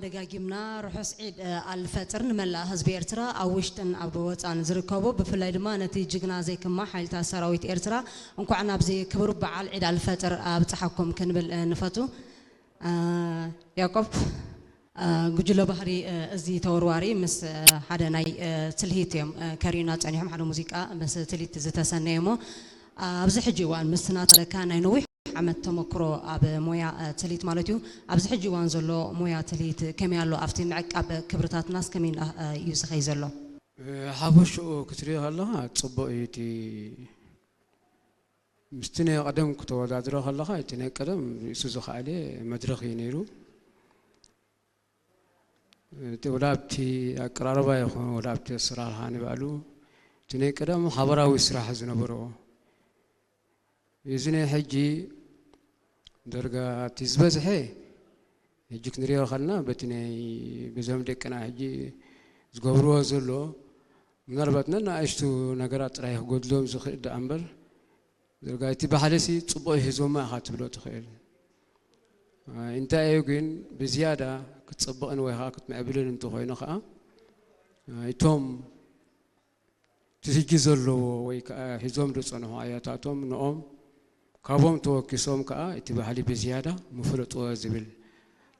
ደጋጊምና ርሑስ ዒድ ኣልፈጥር ንመላእ ህዝቢ ኤርትራ ኣብ ውሽጥን ኣብ ወጻን ዝርከቡ፣ ብፍላይ ድማ ነቲ ጅግና ዘይክማ ሓይልታት ሰራዊት ኤርትራ እንኳዕ ናብዚ ክቡር በዓል ዒድ ኣልፈጥር ኣብጽሓኩም ክንብል ንፈቱ። ያቆብ፣ ጉጅለ ባህሪ እዚ ተወርዋሪ ምስ ሓደ ናይ ትልሂት እዮም ከሪዩና ጸኒሖም፣ ሓደ ሙዚቃ ምስ ትልሂት ዝተሰነየ እሞ ኣብዚ ሕጂ እዋን ምስ ናትካ ናይ ነዊሕ ዓመት ተመክሮ ኣብ ሞያ ትልሂት ማለት እዩ። ኣብዚ ሕጂ እዋን ዘሎ ሞያ ትልሂት ከመይ ኣሎ? ኣብቲ ምዕቃብ ክብርታትናስ ከመይ እዩ ዝኸይ ዘሎ? ሓፈሽኡ ክትሪኦ ከለኻ ጽቡቕ እዩ። እቲ ምስቲ ናይ ቀደም ክተወዳድሮ ከለኻ፣ እቲ ናይ ቀደም ርእሱ ዝኸኣለ መድረኽ እዩ ነይሩ። እቲ ወላ ኣብቲ ኣቀራርባ ይኹን ወላ ኣብቲ ኣሰራርሓ ንባዕሉ፣ እቲ ናይ ቀደም ሓበራዊ ስራሕ ዝነበሮ። እዚ ናይ ሕጂ ደርጋ እቲ ዝበዝሐ ሕጂ ክንሪኦ ከለና፣ በቲ ናይ በዞም ደቅና ሕጂ ዝገብርዎ ዘሎ፣ ምናልባት ነናእሽቱ ነገራት ጥራይ ክጎድሎም ዝኽእል ደኣ እምበር፣ ደርጋ እቲ ባህሊ ሲ ጽቡቕ ሂዞማ ኢኻ ትብሎ ትኽእል። እንታይ እዩ ግን ብዝያዳ ክትጽብቕን ወይ ከዓ ክትምዕብልን እንተኾይኑ ከዓ፣ እቶም እቲ ሕጂ ዘለዎ ወይ ከዓ ሒዞም ዝጸንሑ ኣያታቶም ንኦም ካብኦም ተወኪሶም ከዓ እቲ ባህሊ ብዝያዳ ምፍለጥዎ ዝብል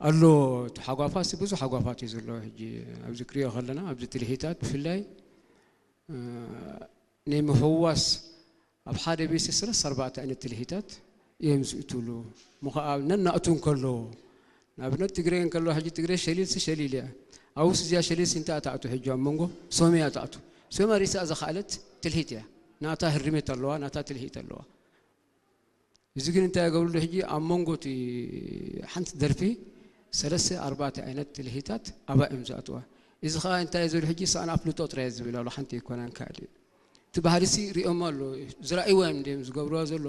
ኣሎ። እቲ ሓጓፋት ብዙሕ ሓጓፋት እዩ ዘለዎ። ሕጂ ኣብዚ ክሪኦ ከለና ኣብዚ ትልሂታት ብፍላይ ናይ ምሕዋስ ኣብ ሓደ ቤት ሰለስተ ኣርባዕተ ዓይነት ትልሂታት እዮም ዝእትውሉ። ምኸዓ ነናእቱ እንከለዎ ንኣብነት ትግረ እንከለዎ ሕጂ ትግረ ሸሊልሲ ሸሊል እያ። ኣውስ እዚኣ ሸሊልሲ እንታይ እያ ትኣቱ? ሕጂ ኣብ መንጎ ሶም እያ ትኣቱ። ሶም ርእሳ ዝኸኣለት ትልሂት እያ። ናታ ህርሜት ኣለዋ፣ ናታ ትልሂት ኣለዋ። እዚ ግን እንታይ ይገብርሉ? ሕጂ ኣብ መንጎ እቲ ሓንቲ ደርፊ ሰለስተ ኣርባዕተ ዓይነት ትልሂታት ኣብኣ እዮም ዝኣትዋ። እዚ ኸዓ እንታይ እዩ ዝብል? ሕጂ ሰኣን ኣፍልጦ ጥራይ እዩ ዝብል ኣሎ፣ ሓንቲ ኣይኮነን ካልእ። እቲ ባህሊ ሲ ሪኦም ኣሎ፣ ዝረኣይዎ እዮም እንዲም ዝገብርዋ ዘሎ።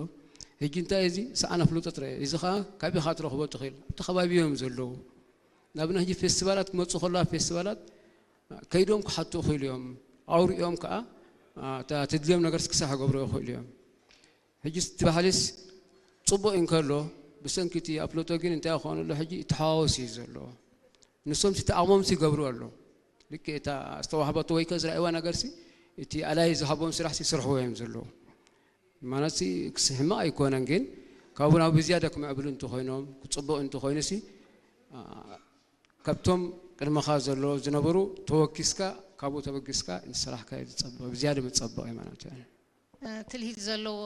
ሕጂ እንታይ እዚ ሰኣን ኣፍልጦ ጥራይ እዩ። እዚ ኸዓ ካብ ኢኻ ትረኽቦ ትኽእል፣ ኣብቲ ከባቢ እዮም ዘለዉ። ንኣብነት ሕጂ ፌስቲቫላት ክመፁ ከለዉ ኣብ ፌስቲቫላት ከይዶም ክሓቱ ይኽእሉ እዮም። ኣውሪኦም ከዓ እታ ትድልዮም ነገር ክሳዕ ክገብሩ ይኽእሉ እዮም። ሕጂ እቲ ባህሊስ ፅቡቕ እንከሎ ብሰንኪ እቲ ኣፍልጦ ግን እንታይ ይኸውን ኣሎ? ሕጂ ይተሓዋወስ እዩ ዘሎ። ንሶም እቲ ዓቕሞም ይገብሩ ኣሎ። ልክዕ እታ ዝተዋህበቶ ወይ ከ ዝረኣይዋ ነገርሲ እቲ ኣላይ ዝሃቦም ስራሕሲ ይሰርሕዎ እዮም ዘለዉ። ማለትሲ ክስሕማ ኣይኮነን፣ ግን ካብኡ ናብ ዝያዳ ክምዕብሉ እንተኾይኖም ክፅቡቕ እንተኾይኑሲ ካብቶም ቅድመኻ ዘሎ ዝነበሩ ተወኪስካ ካብኡ ተበጊስካ እንተሰራሕካ እዩ ዝፀብቕ፣ ብዝያዳ መፀበቕ እዩ ማለት እዩ። ትልሂት ዘለዎ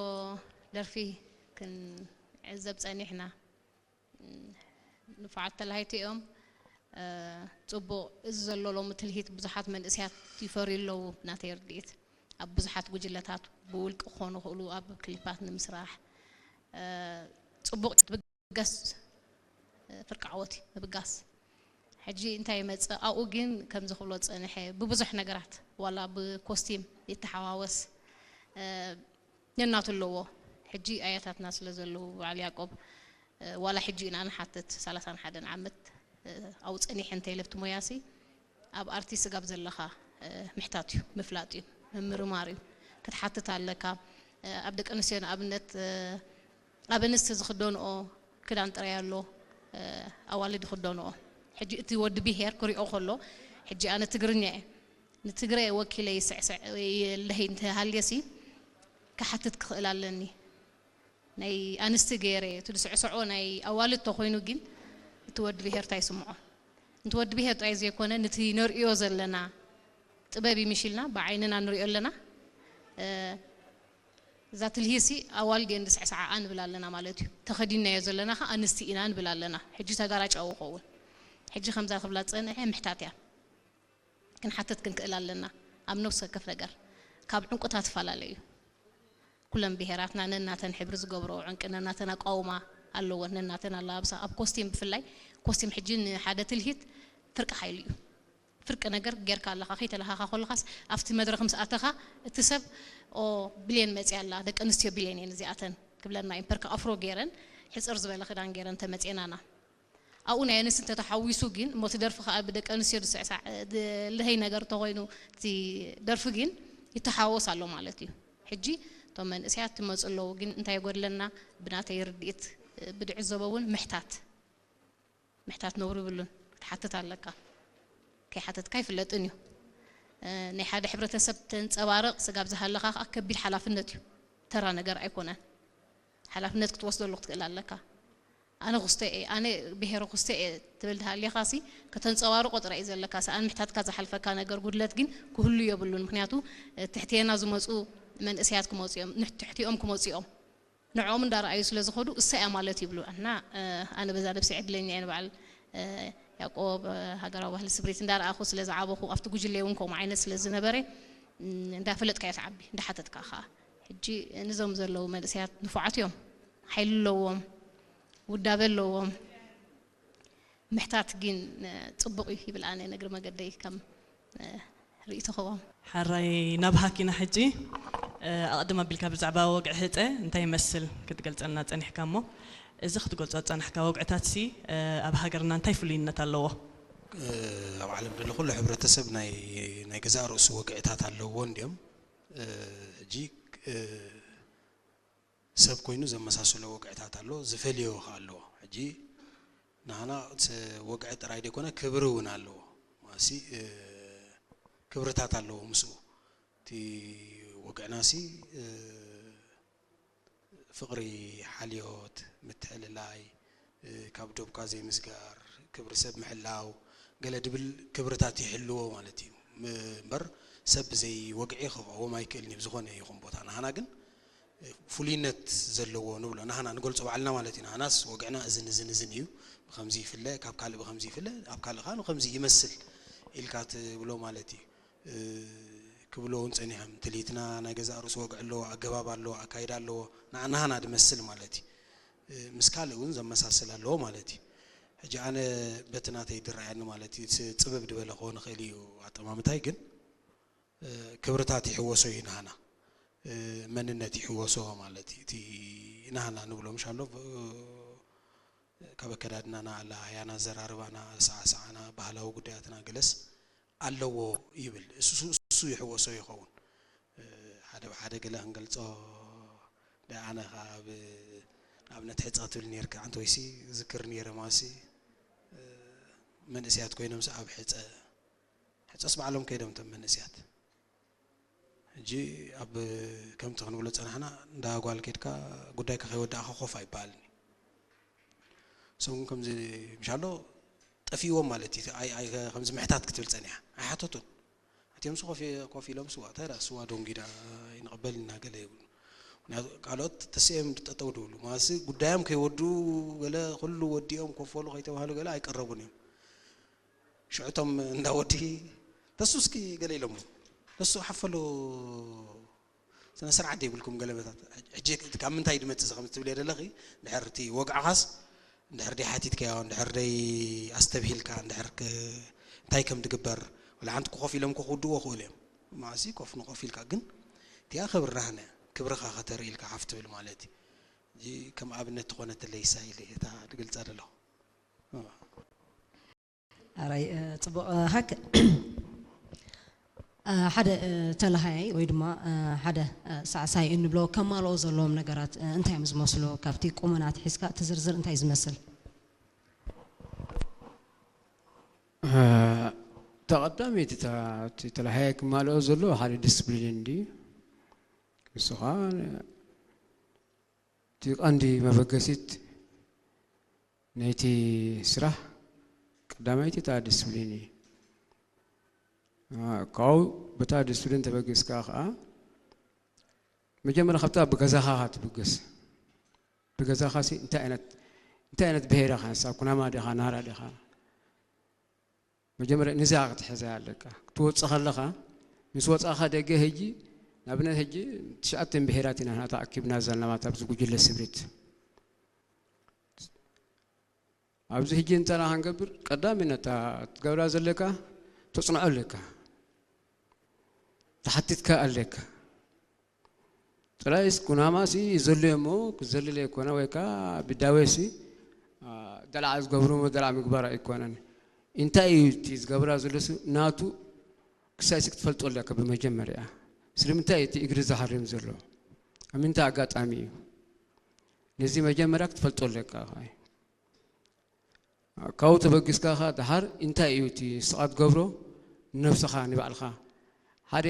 ደርፊ ክንዕዘብ ፀኒሕና። ንፉዓት ተላሃይቲ እዮም። ፅቡቕ፣ እዚ ዘሎ ሎሚ ትልሂት ብዙሓት መንእሰያት ይፈርዩ ኣለዉ። ናተይ ርድኢት ኣብ ብዙሓት ጉጅለታት ብውልቂ ክኾኑ ይኽእሉ ኣብ ክሊፓት ንምስራሕ ፅቡቕ ብጋስ ፍርቂ ዓወት እዩ ምብጋስ። ሕጂ እንታይ ይመፅእ ኣብኡ ግን ከምዚ ክብሎ ዝፀንሐ ብብዙሕ ነገራት ዋላ ብኮስቲም ይተሓዋወስ ነናቱ ኣለዎ። ሕጂ ኣያታትና ስለ ዘለዉ በዓል ያቆብ ዋላ ሕጂ ኢና ንሓትት ሰላሳን ሓደን ዓመት ኣብኡ ፀኒሐ እንተ ኢለ ኣብቲ ሞያሲ ኣብ ኣርቲ ስጋብ ዘለኻ ምሕታት እዩ ምፍላጥ እዩ ምምርማር እዩ ክትሓትት ኣለካ። ኣብ ደቂ ኣንስትዮ ንኣብነት ኣብ ኣንስቲ ዝኽደንኦ ክዳን ጥራይ ኣሎ ኣዋልድ ይኽደንኦ። ሕጂ እቲ ወዲ ብሄር ክሪኦ ከሎ ሕጂ ኣነ ትግርኛ እየ ንትግረ ወኪለ ይስዕስዕ የለህይ እንተሃልየሲ ክሓትት ክኽእል ኣለኒ። ናይ ኣንስቲ ገይረ እቲ ዝስዕስዖ ናይ ኣዋልድ ተኾይኑ ግን እቲ ወዲ ብሄር እንታይ ይስምዖ? ነቲ ወዲ ብሄር ጥራይ ዘይኮነ ነቲ ነርእዮ ዘለና ጥበብ እዩ ምሽ ኢልና ብዓይንና ንሪኦ ኣለና። እዛ ትልሂሲ ኣዋልድ እየን ዝስዕስዓኣ ንብል ኣለና ማለት እዩ። ተኸዲንናዮ ዘለና ኸዓ ኣንስቲ ኢና ንብል ኣለና። ሕጂ ተጋራጫዊ ይኸውን። ሕጂ ከምዛ ክብላ ዝፀንሐ ምሕታት እያ። ክንሓትት ክንክእል ኣለና ኣብ ነፍሲ ወከፍ ነገር ካብ ዕንቁታት ይፈላለ እዩ ኩለን ብሄራትና ነናተን ሕብሪ ዝገብርኦ ዕንቂ ነናተን ኣቃውማ ኣለወን ነናተን ኣላብሳ ኣብ ኮስቲም ብፍላይ ኮስቲም ሕጂ ንሓደ ትልሂት ፍርቂ ሓይሊ እዩ ፍርቂ ነገር ጌርካ ኣለኻ ከይተለኻኻ ከለኻስ ኣብቲ መድረኽ ምስ ኣተኻ እቲ ሰብ ኦ ብሌን መፅያ ኣላ ደቂ ኣንስትዮ ብሌን እየን እዚኣተን ክብለና እዩ ፐርካ ኣፍሮ ጌረን ሕፅር ዝበለ ክዳን ጌረን ተመፅየናና ኣብኡ ናይ ኣንስቲ እንተተሓዊሱ ግን እሞ እቲ ደርፊ ከዓ ብደቂ ኣንስትዮ ዝስዕሳዕ ልሀይ ነገር እንተኮይኑ እቲ ደርፊ ግን ይተሓወስ ኣሎ ማለት እዩ። ሕጂ እቶም መንእሰያት ትመፁ ኣለዉ ግን እንታይ ይጎድለና ብናተይ ርድኢት ብድዕዘቦ እውን ምሕታት ምሕታት ነውሪ ይብሉን ትሓትት ኣለካ። ከይሓተትካ ኣይፍለጥን እዩ። ናይ ሓደ ሕብረተሰብ ተንጸባርቕ ስጋብ ዝሃለኻ ከኣ ከቢድ ሓላፍነት እዩ። ተራ ነገር ኣይኮነን። ሓላፍነት ክትወስደሉ ክትክእል ኣለካ። ኣነ ኩስተ እየ፣ ኣነ ብሄረ ኩስተ እየ ትብል ተሃሊኻሲ ከተንጸባርቆ ጥራይ እዩ ዘለካ። ሰኣን ምሕታትካ ዝሓልፈካ ነገር ጉድለት ግን ክህሉ የብሉን። ምክንያቱ ትሕቴና ዝመጹ መንእሰያት ክመጹ እዮም፣ ንትሕቲኦም ክመጹ እዮም። ንዕኦም እንዳረኣዩ ስለ ዝኸዱ እሳ እያ ማለት ይብሉ። እና ኣነ በዛ ነብሲ ዕድለኛ እየ። ንበዓል ያዕቆብ ሃገራዊ ባህሊ ስምሪት እንዳረኣኹ ስለ ዝዓበኹ ኣብቲ ጉጅለ እውን ከምኡ ዓይነት ስለ ዝነበረ እንዳፈለጥካ እያ ትዓቢ፣ እንዳሓተትካ ከዓ። ሕጂ ንዞም ዘለዉ መንእሰያት ንፉዓት እዮም፣ ሓይሊ ኣለዎም፣ ውዳበ ኣለዎም። ምሕታት ግን ጽቡቕ እዩ ይብል ኣነ ነግሪ መገደይ ከም ርእይቶ ክቦም። ሓራይ ናብ ሃኪና ሕጂ ኣቕድም ኣቢልካ ብዛዕባ ወግዒ ህፀ እንታይ ይመስል ክትገልፀልና ፀኒሕካ እሞ እዚ ክትገልፆ ዝፀናሕካ ወግዕታት ሲ ኣብ ሃገርና እንታይ ፍሉይነት ኣለዎ? ኣብ ዓለም ዘሎ ኩሉ ሕብረተሰብ ናይ ናይ ገዛእ ርእሱ ወግዕታት ኣለዎ እንዲዮም። ሕጂ ሰብ ኮይኑ ዘመሳስሎ ወግዕታት ኣሎ፣ ዝፈልዮ ከ ኣለዎ። ሕጂ ንሃና ወግዒ ጥራይ ደይኮነ ክብሪ እውን ኣለዎ። ማሲ ክብርታት ኣለዎ ምስኡ። እቲ ወግዕናሲ ፍቕሪ፣ ሓልዮት፣ ምትሕልላይ፣ ካብ ዶብካ ዘይምስጋር፣ ክብሪ ሰብ ምሕላው፣ ገለ ድብል ክብርታት ይሕልዎ ማለት እዩ። እምበር ሰብ ብዘይ ወግዒ ክኸዎም ኣይክእልን እዩ ብዝኾነ ይኹን ቦታ። ንሃና ግን ፍሉይነት ዘለዎ ንብሎ ናህና ንገልጾ ባዕልና ማለት ኢና። ናስ ወግዕና እዝን እዝን እዝን እዩ፣ ብኸምዚ ይፍለ፣ ካብ ካልእ ብኸምዚ ይፍለ፣ ኣብ ካልእ ኸኣ ንኸምዚ ይመስል ኢልካ ትብሎ ማለት እዩ። ክብሎ እውን ጸኒሖም። ትልሂትና ናይ ገዛእ ርእሱ ወግዒ ኣለዎ፣ ኣገባብ ኣለዎ፣ ኣካይዳ ኣለዎ፣ ንዓ ናህና ድመስል ማለት እዩ። ምስ ካልእ እውን ዘመሳስል ኣለዎ ማለት እዩ። ሕጂ ኣነ በቲ ናተይ ድረኣየኒ ማለት እዩ፣ ጽብብ ድበለ ክኸውን ይኽእል እዩ ኣጠማምታይ ግን ክብርታት ይሕወሶ እዩ ናህና መንነት ይሕወሶ ማለት እዩ። እቲ ናህና ንብሎ ምሽ ኣሎ ካብ ኣከዳድናና፣ ኣለሃህያና፣ ኣዘራርባና፣ ኣሰዓስዓና፣ ባህላዊ ጉዳያትና ገለስ ኣለዎ ይብል። እሱ እሱ ይሕወሶ ይኸውን። ሓደ ብሓደ ገለ ክንገልጾ ኣነ ኣብ ንኣብነት ሕጸ ትብል ነርካ ኣንተ ወይሲ ዝክር ነረ ማሲ መንእስያት ኮይኖም ኣብ ሕጸ ሕጸስ ባዕሎም ከይዶም እቶም መንእስያት። ሕጂ ኣብ ከምቲ ክንብሎ ዝጸናሕና እንዳ ጓል ከይድካ ጉዳይካ ከይወዳእካ ኮፍ ኣይበሃልን እዩ። እሶም ግን ከምዚ ምሻሎ ጠፊእዎም ማለት እዩ። ኣይ ኣይ ከምዚ ምሕታት ክትብል ጸኒሓ ኣይሓተቱን። ኣትዮም ኮፍ ኮፍ ኢሎም ስዋ እንታይ ደኣ ስዋ ዶንጊዳ ይንቕበል እና ገለ ይብሉ። ምክንያቱ ካልኦት ተስኦም ጠጠው ድብሉ ማለትሲ ጉዳዮም ከይወዱ ገለ ኩሉ ወዲኦም ኮፍ በሉ ከይተባህሉ ገለ ኣይቀረቡን እዮም። ሽዑ እቶም እንዳ ወዲ ተሱ እስኪ ገለ ኢሎሞ ተሱ ሓፈሉ ስነ ስርዓት ዘይብልኩም ገለመታት ሕጂ ካብ ምንታይ ድመፅእ እዚ ከምዚ ትብል የደለኺ ድሕር እቲ ወግዕኻስ እንድሕር ደይ ሓቲትካዮ እንድሕር ደይ ኣስተብሂልካ እንድሕር እንታይ ከም ድግበር ወላ ሓንቲ ኮፍ ኢሎም ክውድዎ ክእሉ እዮም ማእሲ ኮፍ ንኮፍ ኢልካ ግን እቲኣ ክብርና ህነ ክብርኻ ከተርኢ ኢልካ ሓፍ ትብል ማለት እዩ ከም ኣብነት ትኾነትለይ ኢሳ ኢለ እታ ድገልፃ ዘለኹ ኣራይ ጽቡቕ ሃክ ሓደ ተላሃያይ ወይ ድማ ሓደ ሳዕሳይ እንብሎ ከማልኦ ዘለዎም ነገራት እንታይ እዮም ዝመስሉ? ካብቲ ቁመና ኣትሒዝካ እቲ ዝርዝር እንታይ ዝመስል? ተቐዳሚት እቲ ተላሃያይ ክማልኦ ዘለዎ ሓደ ዲስፕሊን እንድዩ። ንሱ ኸዓ እቲ ቀንዲ መበገሲት ናይቲ ስራሕ ቀዳማይቲ እታ ዲስፕሊን እዩ። ካብኡ በታ ዲስፕሊን ተበጊስካ ከዓ መጀመርያ ካብታ ብገዛኻ ትብገስ። ብገዛኻ ሲ እንታይ ዓይነት እንታይ ዓይነት ብሄር ኢኻ ንሳ ኩናማ ዲኻ ናራ ዲኻ መጀመርያ ንዛ ክትሕዛ ኣለካ ክትወፅእ ከለኻ ምስ ወፃእኻ ደገ ሕጂ ንኣብነት ሕጂ ትሽዓተን ብሄራት ኢና ንሕና ተኣኪብና ዘለና ማለት ኣብዚ ጉጅለ ስብሪት ኣብዚ ሕጂ እንተና ክንገብር ቀዳሚ ነታ ትገብራ ዘለካ ተፅንዖ ኣለካ ተሓቲትካ ኣለካ ጥራይስ ኩናማሲ ይዘሉ እሞ ክዘልል ኣይኮነ ወይ ከዓ ብዳዌሲ ደልዓ ዝገብሩ ደልዓ ምግባር ኣይኮነን እንታይ እዩ እቲ ዝገብራ ዘሎሲ ናቱ ክሳይሲ ክትፈልጦ ኣለካ ብመጀመርያ ስለምንታይ እቲ እግሪ ዝሃርም ዘሎ ኣብ ምንታይ ኣጋጣሚ እዩ ነዚ መጀመርያ ክትፈልጦ ኣለካ ካብኡ ተበጊስካ ኸዓ ደሓር እንታይ እዩ እቲ ንስኻ ትገብሮ? ንነብስኻ፣ ንባዕልኻ ሓደ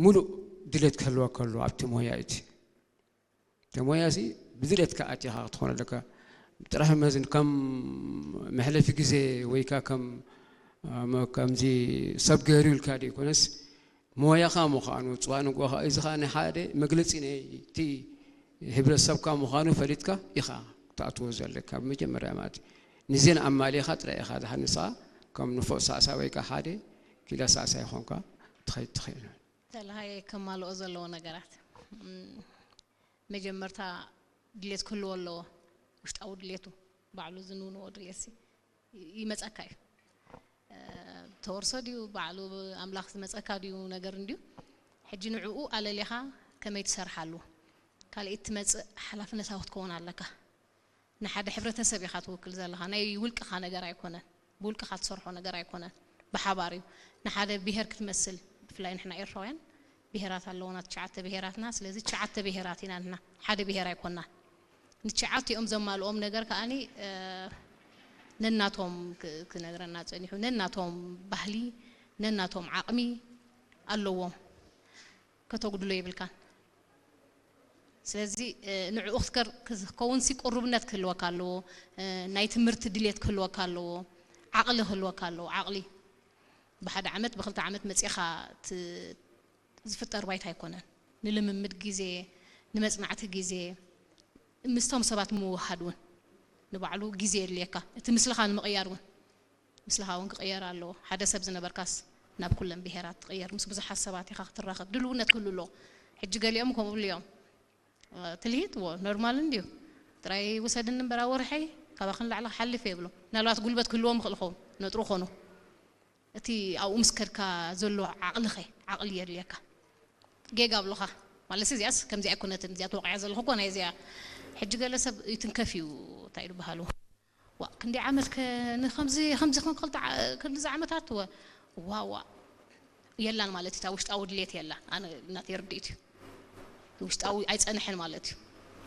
ሙሉእ ድሌት ክህልወካ ኣለዎ ኣብቲ ሞያ እቲ። እቲ ሞያሲ ብድሌትካ ኣቲኻ ክትኾኖ ኣለካ። ጥራሕ መዝን ከም መሕለፊ ግዜ ወይ ከኣ ከም፣ እ፣ ከምዚ ሰብ ገይሩ ኢልካ ዘይኮነስ፣ ሞያኻ ምዃኑ፣ ጽባሕ ንግሆ ኸኣ፣ እዚ ኸኣ ናይ ሓደ መግለጺ ናይቲ ሕብረተሰብካ ምዃኑ ፈሊጥካ ኢኻ ክትኣትዎ ዘለካ። ብመጀመርያ ማለት እዩ። ንዜን ኣማሊኻ ጥራይ ኢኻ፣ ድሓር ንስኻ ከም ንፉዕ ሳዕሳዕ ወይ ከኣ ሓደ ኪላ ሳዕሳዕ ይኾንካ ትኸይድ ትኽእል። ተለሃየ ከማልኦ ዘለዎ ነገራት። እም፣ መጀመርታ ድሌት ክህልዎ ኣለዎ። ውሽጣዊ ድሌቱ፣ ባዕሉ ዝንውንዎ ድሌትሲ ይ-፣ ይመጸካ እዩ። እ፣ ተወርሶ ድዩ፣ ባዕሉ ኣምላኽ ዝመጸካ ድዩ ነገር እንድዩ። ሕጂ ንዕኡ ኣለሊኻ ከመይ ትሰርሓሉ። ካልኣይቲ ትመጽእ ሓላፍነታዊ ክትከውን ኣለካ። ንሓደ ሕብረተሰብ ኢኻ ትውክል ዘለኻ። ናይ ውልቅኻ ነገር ኣይኮነን። ብውልቅኻ ትሰርሖ ነገር ኣይኮነን። ብሓባር እዩ። ንሓደ ብሄር ክትመስል፣ ብፍላይ ንሕና ኤርትራውያን ብሄራት ኣለዉና፣ ትሽዓተ ብሄራትና። ስለዚ ትሽዓተ ብሄራት ኢና ንሕና። ሓደ ብሄር ኣይኮናን። ንትሽዓቲኦም ዘማልኦም ነገር ከኣኒ፣ እ፣ ነናቶም ክ-፣ ክነግረና ጸኒሑ። ነናቶም ባህሊ፣ ነናቶም ዓቕሚ ኣለዎም። ከተጉድሎ የብልካን። ስለዚ፣ እ፣ ንዕኡ ክትከር-፣ ክዝ-፣ ክከውንሲ ቅሩብነት ክህልወካ ኣለዎ። እ፣ ናይ ትምህርቲ ድሌት ክህልወካ ኣለዎ። ዓቕሊ ክህልወካ ኣለዎ። ዓቕሊ ብሓደ ዓመት፣ ብክልተ ዓመት መጺኻ ት-፣ ዝፍጠር ባይታ ኣይኮነን። ንልምምድ ግዜ፣ ንመጽናዕቲ ግዜ፣ ምስቶም ሰባት ምውሃድ እውን ንባዕሉ ግዜ የድልየካ። እቲ ምስልኻ ንምቕያር እውን፣ ምስልኻ እውን ክቕየር ኣለዎ። ሓደ ሰብ ዝነበርካስ ናብ ኩለን ብሄራት ትቕየር። ምስ ብዙሓት ሰባት ኢኻ ክትራኸብ። ድልውነት ክህሉ ኣለዎ። ሕጂ ገሊኦም ከምኡ ይብሉ እዮም። እ፣ ትልሂት፣ እዎ፣ ኖርማል እንድዩ። ጥራይ ውሰድኒ እምበር ኣብ ወርሐይ ካባኽን ላዕሊ ክሓልፍ እየ ይብሉ። ምናልባት ጉልበት ክህልዎም ይኽእል ይኸውን፣ ነጥሩ ኾኑ። እቲ ኣብኡ ምስ ከድካ ዘሎ ዓቕልኸ፣ ዓቕሊ የድልየካ። ጌጋ ኣብሉኻ። ማለትሲ እዚኣስ ከምዚኣ ኣይኮነትን፣ እዚኣ ተወቒዐ ዘለኹ እኮ ናይ እዚኣ። ሕጂ ገለ ሰብ ይትንከፍ እዩ፣ እንታይ እዩ ዝበሃሉ? ዋ፣ ክንደይ ዓመት ከ-፣ ንኸምዚ፣ ከምዚ ከም ክልተ ዓ-፣ ክንድዚ ዓመታት ወ-፣ ዋ፣ ዋ። የላን ማለት እዩ፣ እታ ውሽጣዊ ድሌት የላን። ኣነ ናተይ ርድኢት እዩ። ውሽጣዊ ኣይጸንሐን ማለት እዩ።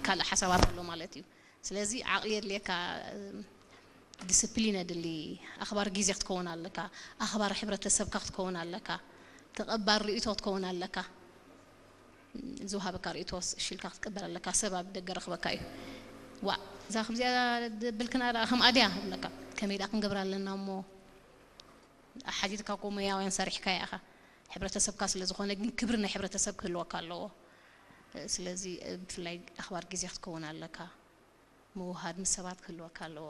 ካልእ ሓሳባት ኣሎ ማለት እዩ። ስለዚ ዓቕሊ የድልየካ፣ ዲስፕሊን የድሊ፣ ኣኽባር ግዜ ክትከውን ኣለካ፣ ኣኽባር ሕብረተሰብካ ክትከውን ኣለካ፣ ተቐባል ርእይቶ ክትከውን ኣለካ። ዝወሃበካ ርእይቶስ እሺ ኢልካ ክትቅበል ኣለካ። ሰብ ኣብ ደገ ረኽበካ እዩ። ዋ፣ እዛ ከምዚኣ ደብልክና ደኣ ከምኣ ድያ ይብለካ። ከመይ ደኣ ክንገብር ኣለና እሞ? ኣሓቲትካ እኮ ሞያውያን ሰሪሕካያ ኢኻ። ሕብረተሰብካ ስለ ዝኾነ ግን ክብሪ ናይ ሕብረተሰብ ክህልወካ ኣለዎ። ስለዚ ብፍላይ ኣኽባር ግዜ ክትከውን ኣለካ። ምውሃድ ምስ ሰባት ክህልወካ ኣለዎ።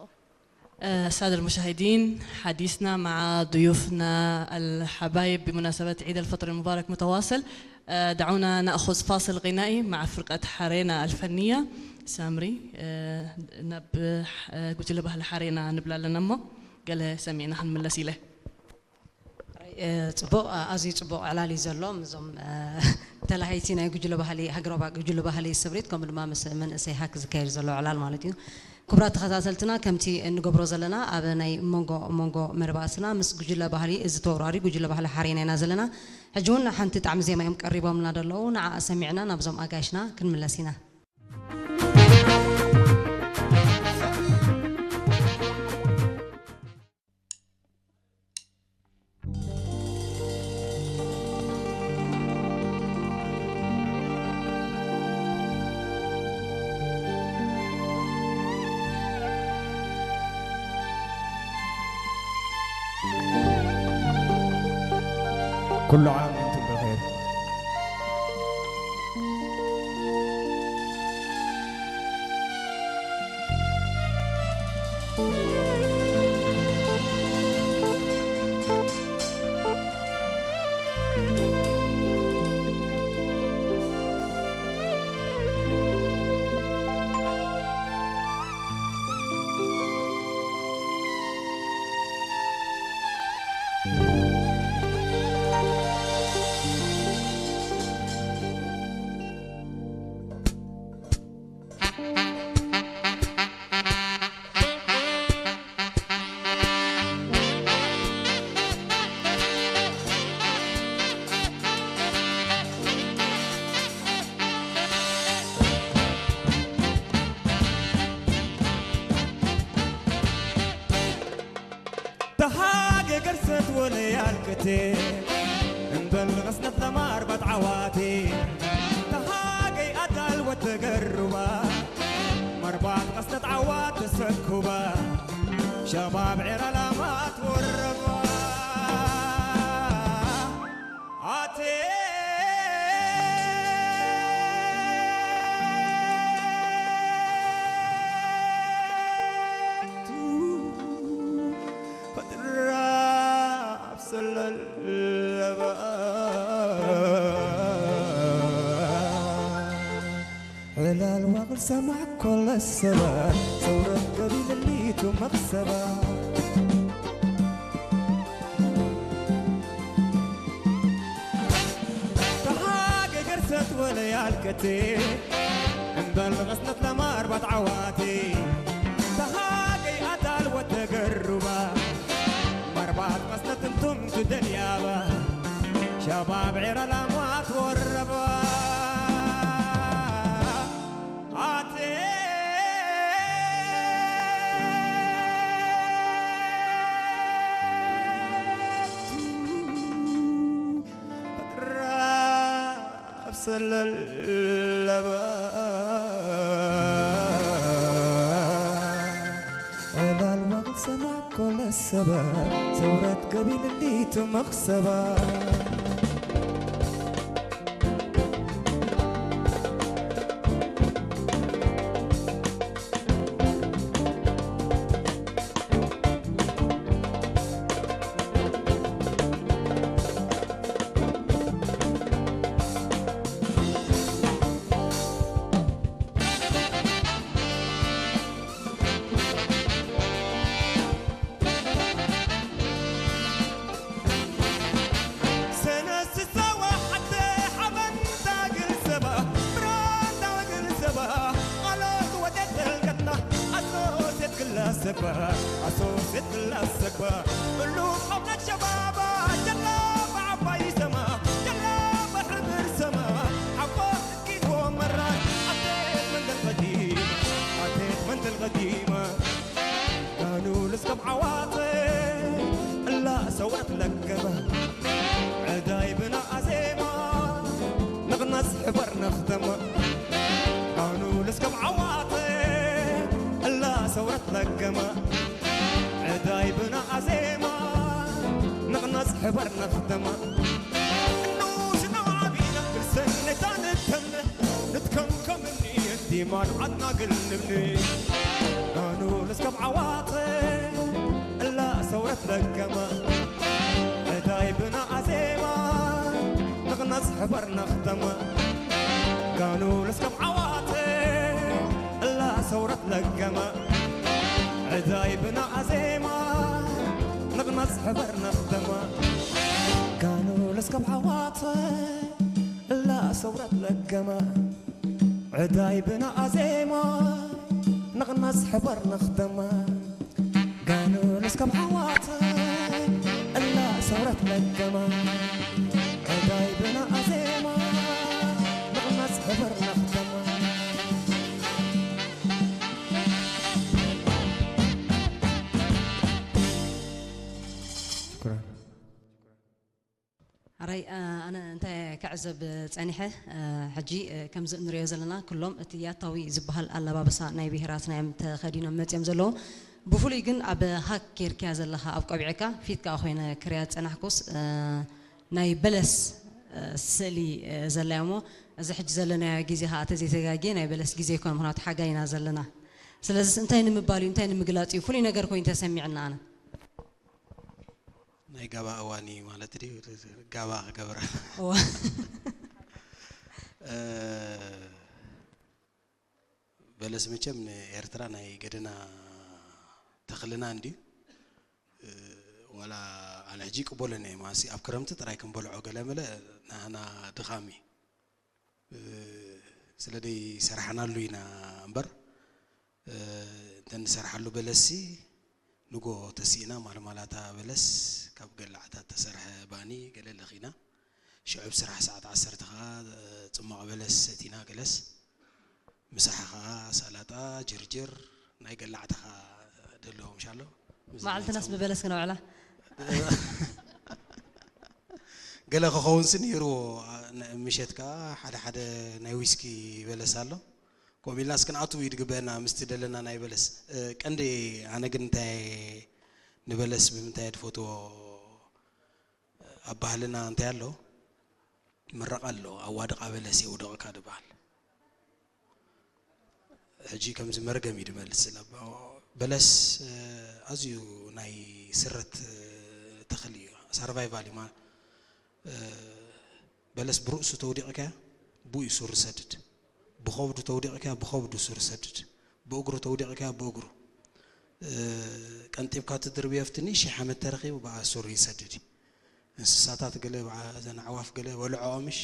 السادة المشاهدين، حديثنا مع ضيوفنا الحبايب بمناسبة عيد الفطر المبارك متواصل. آه، دعونا نأخذ فاصل غنائي مع فرقة حرينا الفنية. سامري، آه، نب-، آه، قلت له بهل حرينا نبلا لنا مو. قال سمعنا خنملس إليه. እ፣ ጽቡቕ፣ እ፣ ኣዝዩ ጽቡቕ ዕላል እዩ ዘሎ። እዞም፣ እ፣ ተላሃይቲ ናይ ጉጅለ ባህሊ፣ ሃገራዊ ጉጅለ ባህሊ ስምሪት፣ ከምኡ ድማ ምስ መንእሰይ ሃክ ዝካየድ ዘሎ ዕላል ማለት እዩ። ክቡራት ተኸታተልትና፣ ከምቲ እንገብሮ ዘለና ኣብ ናይ መንጎ መንጎ መርባእትና ምስ ጉጅለ ባህሊ እዚ ተወራሪ ጉጅለ ባህሊ ሓሬና ኢና ዘለና። ሕጂ እውን ሓንቲ ጣዕሚ ዜማ እዮም ቀሪቦምልና ዘለዉ። ንዓ ሰሚዕና ናብዞም ኣጋይሽና ክንምለስ ኢና። ኩሉ ዓም ኣንቱም ብኸይር። وليالكتي، نبلغ سنة ثمار بتعواتي. تهاجي أدل وتقربا، مربعة قصة عوات السكوبا. شباب عير علامات والربا. عاتي. فترة بسلل الباب. ዕላል ዋቕል ሰማዕ ኮለ ሰባት ሰውረት ገቢልሊቱ መኽሰባ። ተሃገ ገርሰት ወለ ያልከቴ እምበል ቐስነት ለማርባት ዓዋቴ። ተሃገይ ኣዳል ወተገሩባ ማርባት ቐስነት እንቱም ትደልያባ። ሸባብ ዒራ ላማት ወረባ። ሰለለባ። ዕላል ዋቕል ሰማዕ ኮለ ሰባ ሰውረት ገቢልሊቱ መኽሰባ። ሰባ ኣሶሴት ክላስ ሰባ እሉ ሓውነት ሸባባ ጀላባ ዓባይ ሰማ ጀላባ ሕብር ሰማ ሓቦ እኪት ወመራ ኣቴት መንደል ቀዲማ ኣቴት መንደል ቀዲማ ጋኑ ልስከም ዓዋተ እላ ሰውረት ለገመ ዕዳይ ብና ኣዜማ ንቕነስ ሕበር ነኽተማ ጋኑ ልስከም ዓዋተ እላ ሰውረት ለገማ ዕዳይ ብና ኣዜማ ንቕነስ ሕበር ነኽተማ ንኡስ ንዓቢና ብሰነታ ንተምነ ንትከምከምኒ ዲማን ዓድና ግልምኒ ጋኑ ልስከም ዓዋተ እላ ሰውረት ለገማ ዕዳይ ብና ኣዜማ ንቕነስ ሕበር ነኽተማ ጋኑ ልስከም ዓዋተ እላ ሰውረት ለገማ ዕዳይ ብና ኣዜማ ንቕነስ ሕበር ነኽተማ ጋኑ ልስከም ዓዋተ እላ ሰውረት ለገማ ዕዳይ ብና ኣዜማ ንቕነስ ሕበር ነኽተማ ጋኑ ልስከም ዓዋተ እላ ሰውረት ለገማ ዕዳይ ብና ኣዜማ ንቕነስ ሕበር ነኽተማ። ሽኩራን። ኣራይ ኣነ እንታይ ክዕዘብ ጸኒሐ ሕጂ ከምዚ እንሪኦ ዘለና ኩሎም እቲ ያታዊ ዝበሃል ኣለባብሳ ናይ ብሄራት ናይ ተኸዲኖም መጺኦም ዘለዉ ብፍሉይ ግን ኣብ ሃክ ጌርክያ ዘለኻ ኣብ ቆቢዕካ ፊትካ ኮይነ ክሪያ ዝጸናሕኩስ ናይ በለስ ስእሊ ዘላ እሞ እዚ ሕጂ ዘለናዮ ግዜ ከዓ ተዘይተጋግየ ናይ በለስ ግዜ ይኮን ምክንያቱ ሓጋይ ኢና ዘለና ስለዚስ እንታይ ንምባል እዩ እንታይ ንምግላፅ እዩ ፍሉይ ነገር ኮይኑ ተሰሚዕና ኣነ ናይ ጋባ እዋን እዩ ማለት ድዩ? ጋባ ክገብራ እዋ በለስ መቸም ንኤርትራ ናይ ገደና ተኽልና እንድዩ። ዋላ ኣነ ሕጂ ይቅበሎ እየ ማሲ ኣብ ክረምቲ ጥራይ ክንበልዖ ገለመለ ናህና ድኻም እዩ። ስለ ደይ ሰራሕናሉ ኢና እምበር እንተ ንሰርሓሉ በለስሲ ንጎ ተሲእና ማልማላታ በለስ ካብ ገላዕታ ተሰርሐ ባኒ ገለ ለኺና ሽዑ ኣብ ስራሕ ሰዓት ዓሰርተ ኸዓ ጽማቕ በለስ ሰቲና ገለስ ምሳሕ ኸዓ ሰላጣ ጅርጅር ናይ ገላዕታ ኸዓ ደለዎም ሻሎ መዓልትናስ ብበለስ ክነውዕላ ገለ ክኸውን ሲ ነይርዎ። ምሸት ከዓ ሓደ ሓደ ናይ ዊስኪ በለስ ኣሎ። ከምኡ ኢልናስ ክንኣትው እዩ ዝግበአና ምስቲ ደለና ናይ በለስ። ቀንዲ ኣነ ግን እንታይ ንበለስ ብምንታይ ትፈትዎ? ኣብ ባህልና እንታይ ኣሎ? ምረቓ ኣሎ። ኣዋድቓ በለስ የውድቕካ ዝበሃል። ሕጂ ከምዚ መርገም እዩ ዝመልስ ዘሎ። በለስ ኣዝዩ ናይ ስረት ተኽሊ እዩ። ሰርቫይቫል እዩ ማለት በለስ ብርእሱ ተውዲቕካያ ብኡ እዩ ሱር ዝሰድድ። ብኸብዱ ተውዲቕካያ ብኸብዱ ሱር ይሰድድ። ብእግሩ ተውዲቕካያ ብእግሩ። ቀንጢብካ ትድርብዮ ኣብቲ ንእሽተይ ሓመድ ተረኺቡ ብኣ ሱር ይሰድድ እዩ። እንስሳታት ገለ ብዓ-፣ እዘን ኣዕዋፍ ገለ በልዖኦምሽ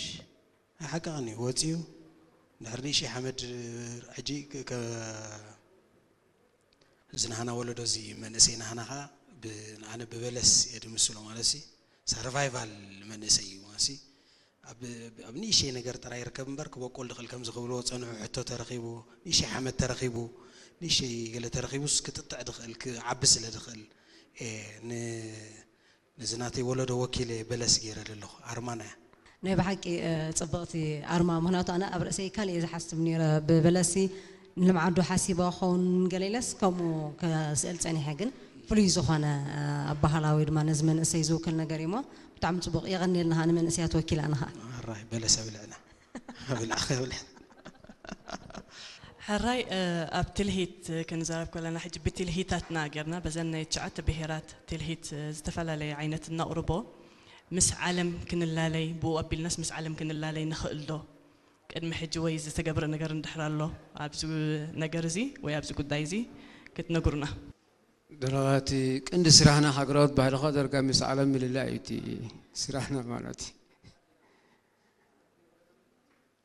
ሓቂ ቐኒ ወፂኡ ድሕሪ ንእሽተይ ሓመድ ሕጂ ከ-፣ እዚ ናህና ወለዶ እዚ መንእሰይ ናህና ኸዓ ብ-፣ ኣነ ብበለስ እየ ድምስሎ ማለት ሲ ሰርቫይቫል መንእሰይ እዩ ማለት ሲ ኣብ፣ ኣብ ንእሽተይ ነገር ጥራይ ይርከብ እምበር ክበቁል ድኽእል ከምዚ ክብልዎ ጸንሑ ሕቶ ተረኺቡ ንእሽተይ ሓመድ ተረኺቡ ንእሽተይ ገለ ተረኺቡስ ክጥጥዕ ድኽእል ክዓቢ ስለ ድኽእል እየ ን-፣ ነዚ ናተይ ወለዶ ወኪለ በለስ ገይረ ዘለኹ ኣርማና እያ። ናይ ብሓቂ ጽብቕቲ ኣርማ ምክንያቱ ኣነ ኣብ ርእሰይ ካልእ እየ ዝሓስብ ነይረ ብበለሲ ንልምዓዱ ሓሲባ ክኸውን ገለ ኢለስ ከምኡ ከስእል ጸኒሐ ግን ፍሉይ ዝኾነ ኣብ ባህላዊ ድማ ነዚ መንእሰይ ዝውክል ነገር እዩሞ ብጣዕሚ ጽቡቕ የቐንየልና ንመንእሰያት ወኪላና ኸኣ። ሕራይ በለስ ኣብልዕና ኣብልዓ ከብልዕ ሕራይ ኣብ ትልሂት ክንዛረብ ከለና ሕጂ ብትልሂታትና ጌርና በዘን ናይ ትሽዓተ ብሄራት ትልሂት ዝተፈላለየ ዓይነት እናቕርቦ ምስ ዓለም ክንላለይ ብኡ ኣቢልናስ ምስ ዓለም ክንላለይ ንኽእል ዶ? ቅድሚ ሕጂ ወይ ዝተገብረ ነገር እንድሕር ኣሎ ኣብዚ ነገር እዚ ወይ ኣብዚ ጉዳይ እዚ ክትነግሩና። ደረቓ እቲ ቅንዲ ስራሕና ሃገራውት ባህልኻ ደርጋ ምስ ዓለም ምልላእ እዩ እቲ ስራሕና ማለት እዩ።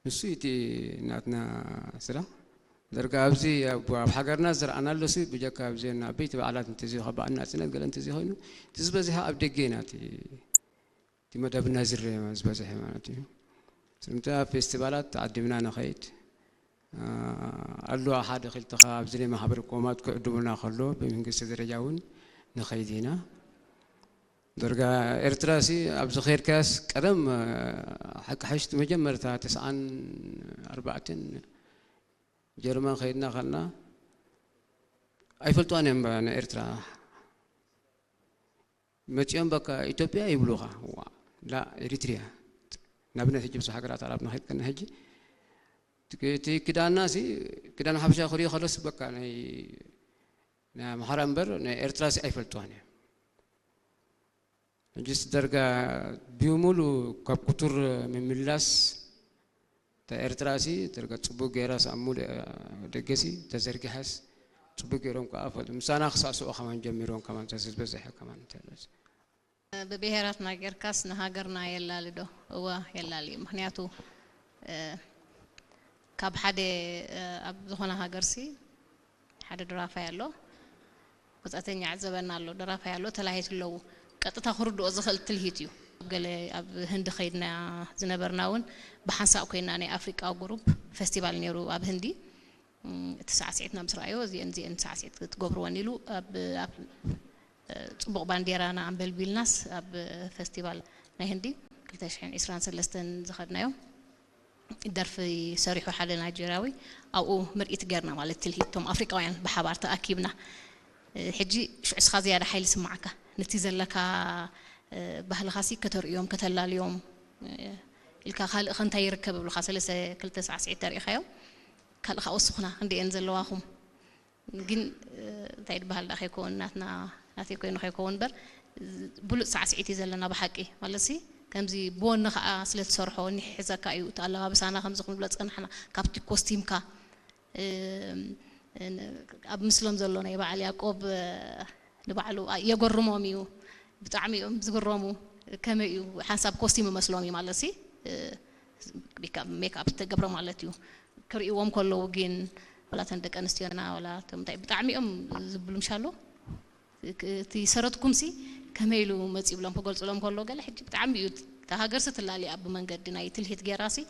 ንሱ እቲ ናትና ስራሕ ደርጋ ኣብዚ ኣብ ኣብ ሃገርና ዝረኣናሉ ሲ ብጀካ ኣብዘን ዓበይቲ በዓላት እንተዘይ ካብ በዓል ናጽነት ገለ እንተዘይ ኮይኑ እቲ ዝበዝሐ ኣብ ደገ ኢና እቲ እቲ መደብና ዝረአ ዝበዝሐ ማለት እዩ። ስለምንታይ ኣብ ፌስቲቫላት ተዓዲምና ንኸይድ ኣሉ ሓደ ክልተ ካብ ኣብዚ ናይ ማሕበር ኮማት ክዕድሙና ከሎ ብመንግስቲ ደረጃ እውን ንኸይድ ኢና። ደርጋ ኤርትራ ሲ ኣብዚ ከይድካስ ቀደም ሓቂ ሓሽቲ መጀመርታ ተስዓን ኣርባዕተን ጀርመን ከይድና ከልና ኣይፈልጥዋን እዮም ንኤርትራ መፂኦም በቃ ኢትዮጵያ ይብሉኻ ላ ኤሪትሪያ ናብነት ሕጂ ብዙሕ ሃገራት ኣራብ ንኸይድ ከና ሕጂ እቲ ክዳና ሲ ክዳን ሓበሻ ክሪኦ ከለስ በቃ ናይ ናይ ኣምሓራ እምበር ናይ ኤርትራ ሲ ኣይፈልጥዋን እዮም ሕጅስ ደርጋ ብሙሉ ካብ ክቱር ምምላስ እታ ኤርትራ ሲ ደርጋ ጽቡቅ ገይራስ ኣብ ሙሉእ ደገ ሲ ተዘርጊሓስ ጽቡቅ ገይሮም ከኣ ፈልጡ ምሳና ክሳዕስዑ ከማን ጀሚሮም ከማን ተዝበዝሐ ከማን እንተለስ ብብሄራትና ጌርካስ ንሃገርና የላሊ ዶ? እወ የላሊ እዩ። ምኽንያቱ ካብ ሓደ ኣብ ዝኾነ ሃገርሲ ሓደ ደራፋይ ኣሎ፣ ወጻእተኛ ይዕዘበና ኣሎ፣ ደራፋይ ኣሎ፣ ተላሂት ኣለዉ። ቀጥታ ክርድኦ ዝኽእል ትልሂት እዩ። ኣብ ገለ ኣብ ህንዲ ከይድና ዝነበርና እውን ብሓንሳእ ኮይና ናይ ኣፍሪቃ ጉሩፕ ፈስቲቫል ነይሩ ኣብ ህንዲ። እቲ ሳዕስዒትና ምስ ረኣዮ እዚአን እዚአን ሳዕስዒት ክትገብርወን ኢሉ ኣብ ኣብ ጽቡቕ ባንዴራና ኣንበልቢልናስ ኣብ ፈስቲቫል ናይ ህንዲ ክልተ ሽሕን ዕስራን ሰለስተን ዝኸድናዮ ደርፊ ሰሪሑ ሓደ ናይጀርያዊ ኣብኡ ምርኢት ገርና ማለት ትልሂት እቶም ኣፍሪቃውያን ብሓባር ተኣኪብና ሕጂ ሽዑ እስኻ ዝያዳ ሓይሊ ስማዓካ ነቲ ዘለካ ባህልኻሲ ከተርእዮም ከተላልዮም ኢልካ ካልእ ከ እንታይ ይርከብ እብሉኻ ሰለስተ ክልተ ሳዕስዒት ተሪእኻዮም ካልእ ከዓ ወስኹና ክንደየን ዘለዋኹም ግን እንታይ ይበሃል ዳ ከይከውን ናትና ናተይ ኮይኑ ከይከውን እምበር ብሉፅ ሳዕስዒት እዩ ዘለና ብሓቂ ማለት ሲ ከምዚ ብወኒ ከዓ ስለ ትሰርሖ ወኒ ሒዘካ እዩ እቲ ኣለባብሳና ከምዚ ክንብሎ ፀናሕና ካብቲ ኮስቲምካ ኣብ ምስሎም ዘሎ ናይ በዓል ያቆብ ንባዕሉ የገርሞም እዩ ብጣዕሚ እዮም ዝግረሙ ከመይ እዩ ሓንሳብ ኮስቲም መስሎም እዩ ማለት ሲ ሜክኣፕ ዝተገብረ ማለት እዩ ክርእይዎም ከለዉ ግን ዋላ ተን ደቂ ኣንስትዮና ዋላ እቶም እንታይ ብጣዕሚ እዮም ዝብሉ ምሻሉ እቲ ሰረትኩም ሲ ከመይ ኢሉ መፂ ብሎም ክገልፅሎም ከሎ ገለ ሕጂ ብጣዕሚ እዩ እታ ሃገር ሲ ትላሊ ኣብ መንገዲ ናይ ትልሂት ጌራ ሲ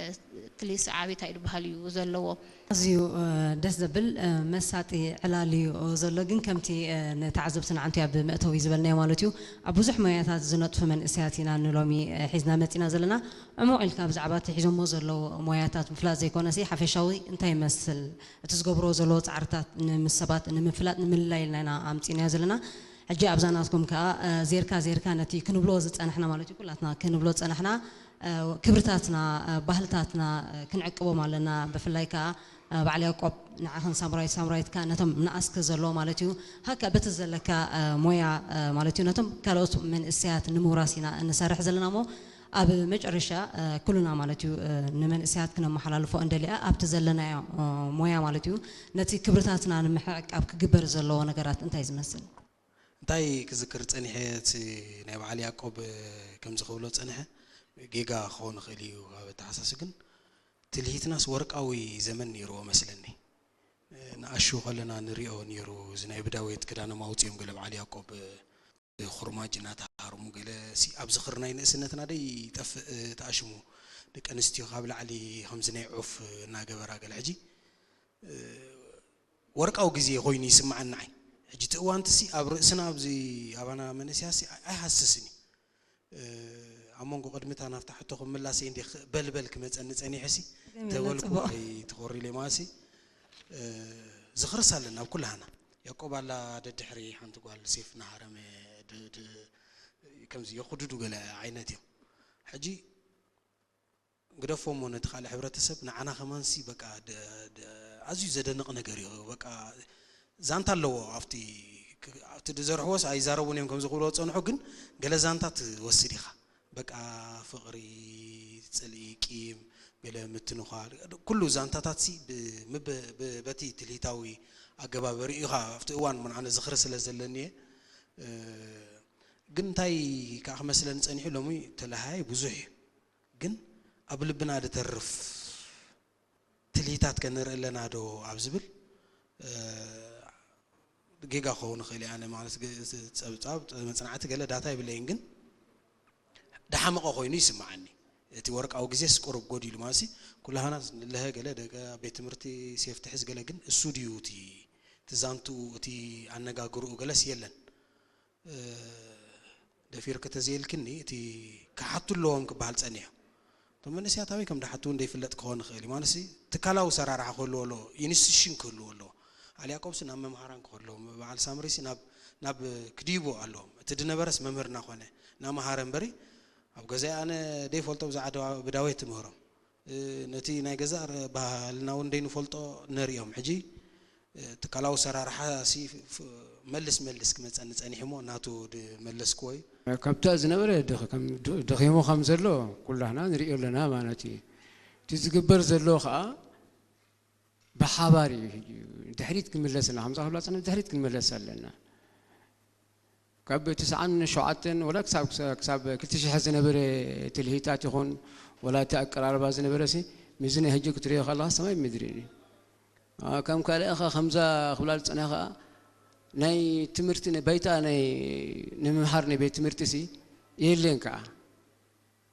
እቲ ሊስ ዓብይታ እዩ ዝበሃል እዩ ዘለዎ። ኣዝዩ ደስ ዘብል መሳጢ ዕላል እዩ ዘሎ። ግን ከምቲ ንተዓዘብትና ዓንቱ ኣብ መእተዊ ዝበልናዮ ማለት እዩ፣ ኣብ ብዙሕ ሞያታት ዝነጥፉ መንእሰያት ኢና ንሎሚ ሒዝና መፂና ዘለና። ዕሙቕ ኢልካ ብዛዕባ እቲ ሒዞሞ ዘለዉ ሞያታት ምፍላጥ ዘይኮነሲ ሓፈሻዊ እንታይ ይመስል፣ እቲ ዝገብርዎ ዘለዉ ፃዕርታት ንምስ ሰባት ንምፍላጥ ንምልላይ ኢልና ኢና ኣምፂናዮ ዘለና። ሕጂ ኣብዛ ናትኩም ከዓ ዜርካ ዜርካ ነቲ ክንብሎ ዝፀናሕና ማለት እዩ፣ ኩላትና ክንብሎ ዝፀናሕና ክብርታትና፣ ባህልታትና ክንዕቅቦም ኣለና። ብፍላይ ከዓ በዓል ያቆብ ንዓኽን ሳምራዊት ሳምራዊት ከዓ ነቶም ንኣስክ ዘለዎ ማለት እዩ፣ ሃካ በቲ ዘለካ ሞያ ማለት እዩ፣ ነቶም ካልኦት መንእሰያት ንምውራስ ኢና እንሰርሕ ዘለና እሞ ኣብ መጨረሻ ኩልና ማለት እዩ ንመንእሰያት ክነመሓላልፎ እንደሊኣ ኣብቲ ዘለናዮ ሞያ ማለት እዩ ነቲ ክብርታትና ንምሕዕቃብ ክግበር ዘለዎ ነገራት እንታይ ዝመስል? እንታይ ክዝክር ጸኒሐ፣ እቲ ናይ በዓል ያዕቆብ ከምዚ ክብሎ ጸንሐ፣ ጌጋ ክኸውን ይኽእል እዩ ኣብ ኣተሓሳስ፣ ግን ትልሂትናስ ወርቃዊ ዘመን ነይርዎ መስለኒ። ንኣሹ ከለና ንሪኦ ነይሩ፣ እዚ ናይ ብዳዌት ክዳኖም ኣውጺኦም ገለ በዓል ያዕቆብ ኹርማጅ እናተሃርሙ ገለ ሲ ኣብ ዝኽሪ ናይ ንእስነትና ደይ ይጠፍእ ተኣሽሙ ደቂ ኣንስትዮ ካብ ላዕሊ ከምዚ ናይ ዑፍ እናገበራ ገለ ሕጂ ወርቃዊ ግዜ ኮይኑ ይስምዓኒ ንዓይ። ሕጂ እቲ እዋንቲ ሲ ኣብ ርእስና ኣብዚ ኣባና መንእሰያት ሲ ኣይሃስስን እዩ። ኣብ መንጎ ቅድሚታ ናብታ ሕቶኹም ምላሰይ እንዲ በልበል ክመፀኒ ፀኒሑ ሲ ተበልኩ ኣይትኾሪ ኢለ ማለት ሲ ዝኽርስ ኣለና ኣብ ኩላህና። ያዕቆብ ኣላ ደድሕሪ ሓንቲ ጓል ሴፍ እናሃረመ ከምዚ የኹድዱ ገለ ዓይነት እዮም። ሕጂ ግደፎ እሞ ነቲ ካልእ ሕብረተሰብ ንዓና ከማንሲ በቃ ኣዝዩ ዘደንቕ ነገር እዩ። በቃ ዛንታ ኣለዎ ኣብቲ ኣብቲ ዝዘርሕዎስ ኣይዛረቡን እዮም ከምዚ ክብልዎ ዝጸንሑ፣ ግን ገለ ዛንታ ትወስድ ኢኻ። በቃ ፍቕሪ፣ ጽልኢ፣ ቂም፣ ገለ ምትንዃል፣ ኩሉ ዛንታታት ሲ በቲ ትልሂታዊ ኣገባብ ርእዩ ኢኻ ኣብቲ እዋን እሞ ንዓነ ዝኽሪ ስለ ዘለኒ እየ። ግን እንታይ ከኣ ክመስለኒ ጸኒሑ ሎሚ ተለሃይ ብዙሕ እዩ። ግን ኣብ ልብና ድተርፍ ትልሂታት ከ ንርኢ ኣለና ዶ ኣብ ዝብል ጌጋ ክኸውን ይኽእል እየ። ኣነ ማለት ጸብጻብ መጽናዕቲ ገለ ዳታ የብለይን፣ ግን ድሓመቐ ኮይኑ ይስምዓኒ። እቲ ወርቃዊ ግዜስ ቁሩብ ጎዲሉ ማለት ኩላህና ንለሀ ገለ ደቂ ቤት ትምህርቲ ሴፍ ትሕዝ ገለ፣ ግን እሱ ድዩ እቲ ዛንትኡ እቲ ኣነጋግርኡ ገለስ የለን። ደፊርኪ ተዘይልክኒ እቲ ክሓቱ ኣለዎም ክበሃል ጸኒሑ። እቶም መንእሰያት ኣበይ ከም ድሓቱ እውን ደይፍለጥ ክኾን ይኽእል እዩ። ማለትሲ ትካላዊ ሰራርሓ ክህልዎ ኣለዎ፣ ኢንስቲቱሽን ክህልዎ ኣለዎ። ኣል ያዕቆብሲ ናብ መምሃራን ክኸድለዎም፣ በዓል ሳምሪሲ ናብ ናብ ክድይቡ ኣለዎም። እቲ ድነበረስ መምህርና ኮነ እናመሃረ እምበሪ ኣብ ገዛይ ኣነ ደይፈልጦ ብዛዕባ ብዳዌት ትምህሮም። ነቲ ናይ ገዛእ ባህልና እውን ደይንፈልጦ ነርእዮም። ሕጂ ትካላዊ ሰራርሓ ሲ መልስ መልስ ክመፀኒ ፀኒሑ እሞ ናቱ ድመለስክዎ እዩ። ካብታ ዝነበረ ደኺሙ ከም ዘሎ ኩላህና ንሪኦ ኣለና ማለት እዩ። እቲ ዝግበር ዘሎ ከዓ ብሓባር እዩ። ሕጂ ድሕሪት ክንምለስ ኣለና፣ ከምዛ ክብላ ፀነ ድሕሪት ክንመለስ ኣለና። ካብ ትስዓን ሸውዓተን ወላ ክሳብ ክሳብ ክልተ ሽሕ ዝነበረ ትልሂታት ይኹን ወላ እቲ ኣቀራርባ ዝነበረ ሲ ምስዚ ናይ ሕጂ ክትሪኦ ከለኻ ሰማይ ምድሪ እዩ። ከም ካልእ ኸ ከምዛ ክብላ ዝጸንሐ ኸኣ ናይ ትምህርቲ ባይታ ናይ ንምምሃር ናይ ቤት ትምህርቲ ሲ የለን ከኣ።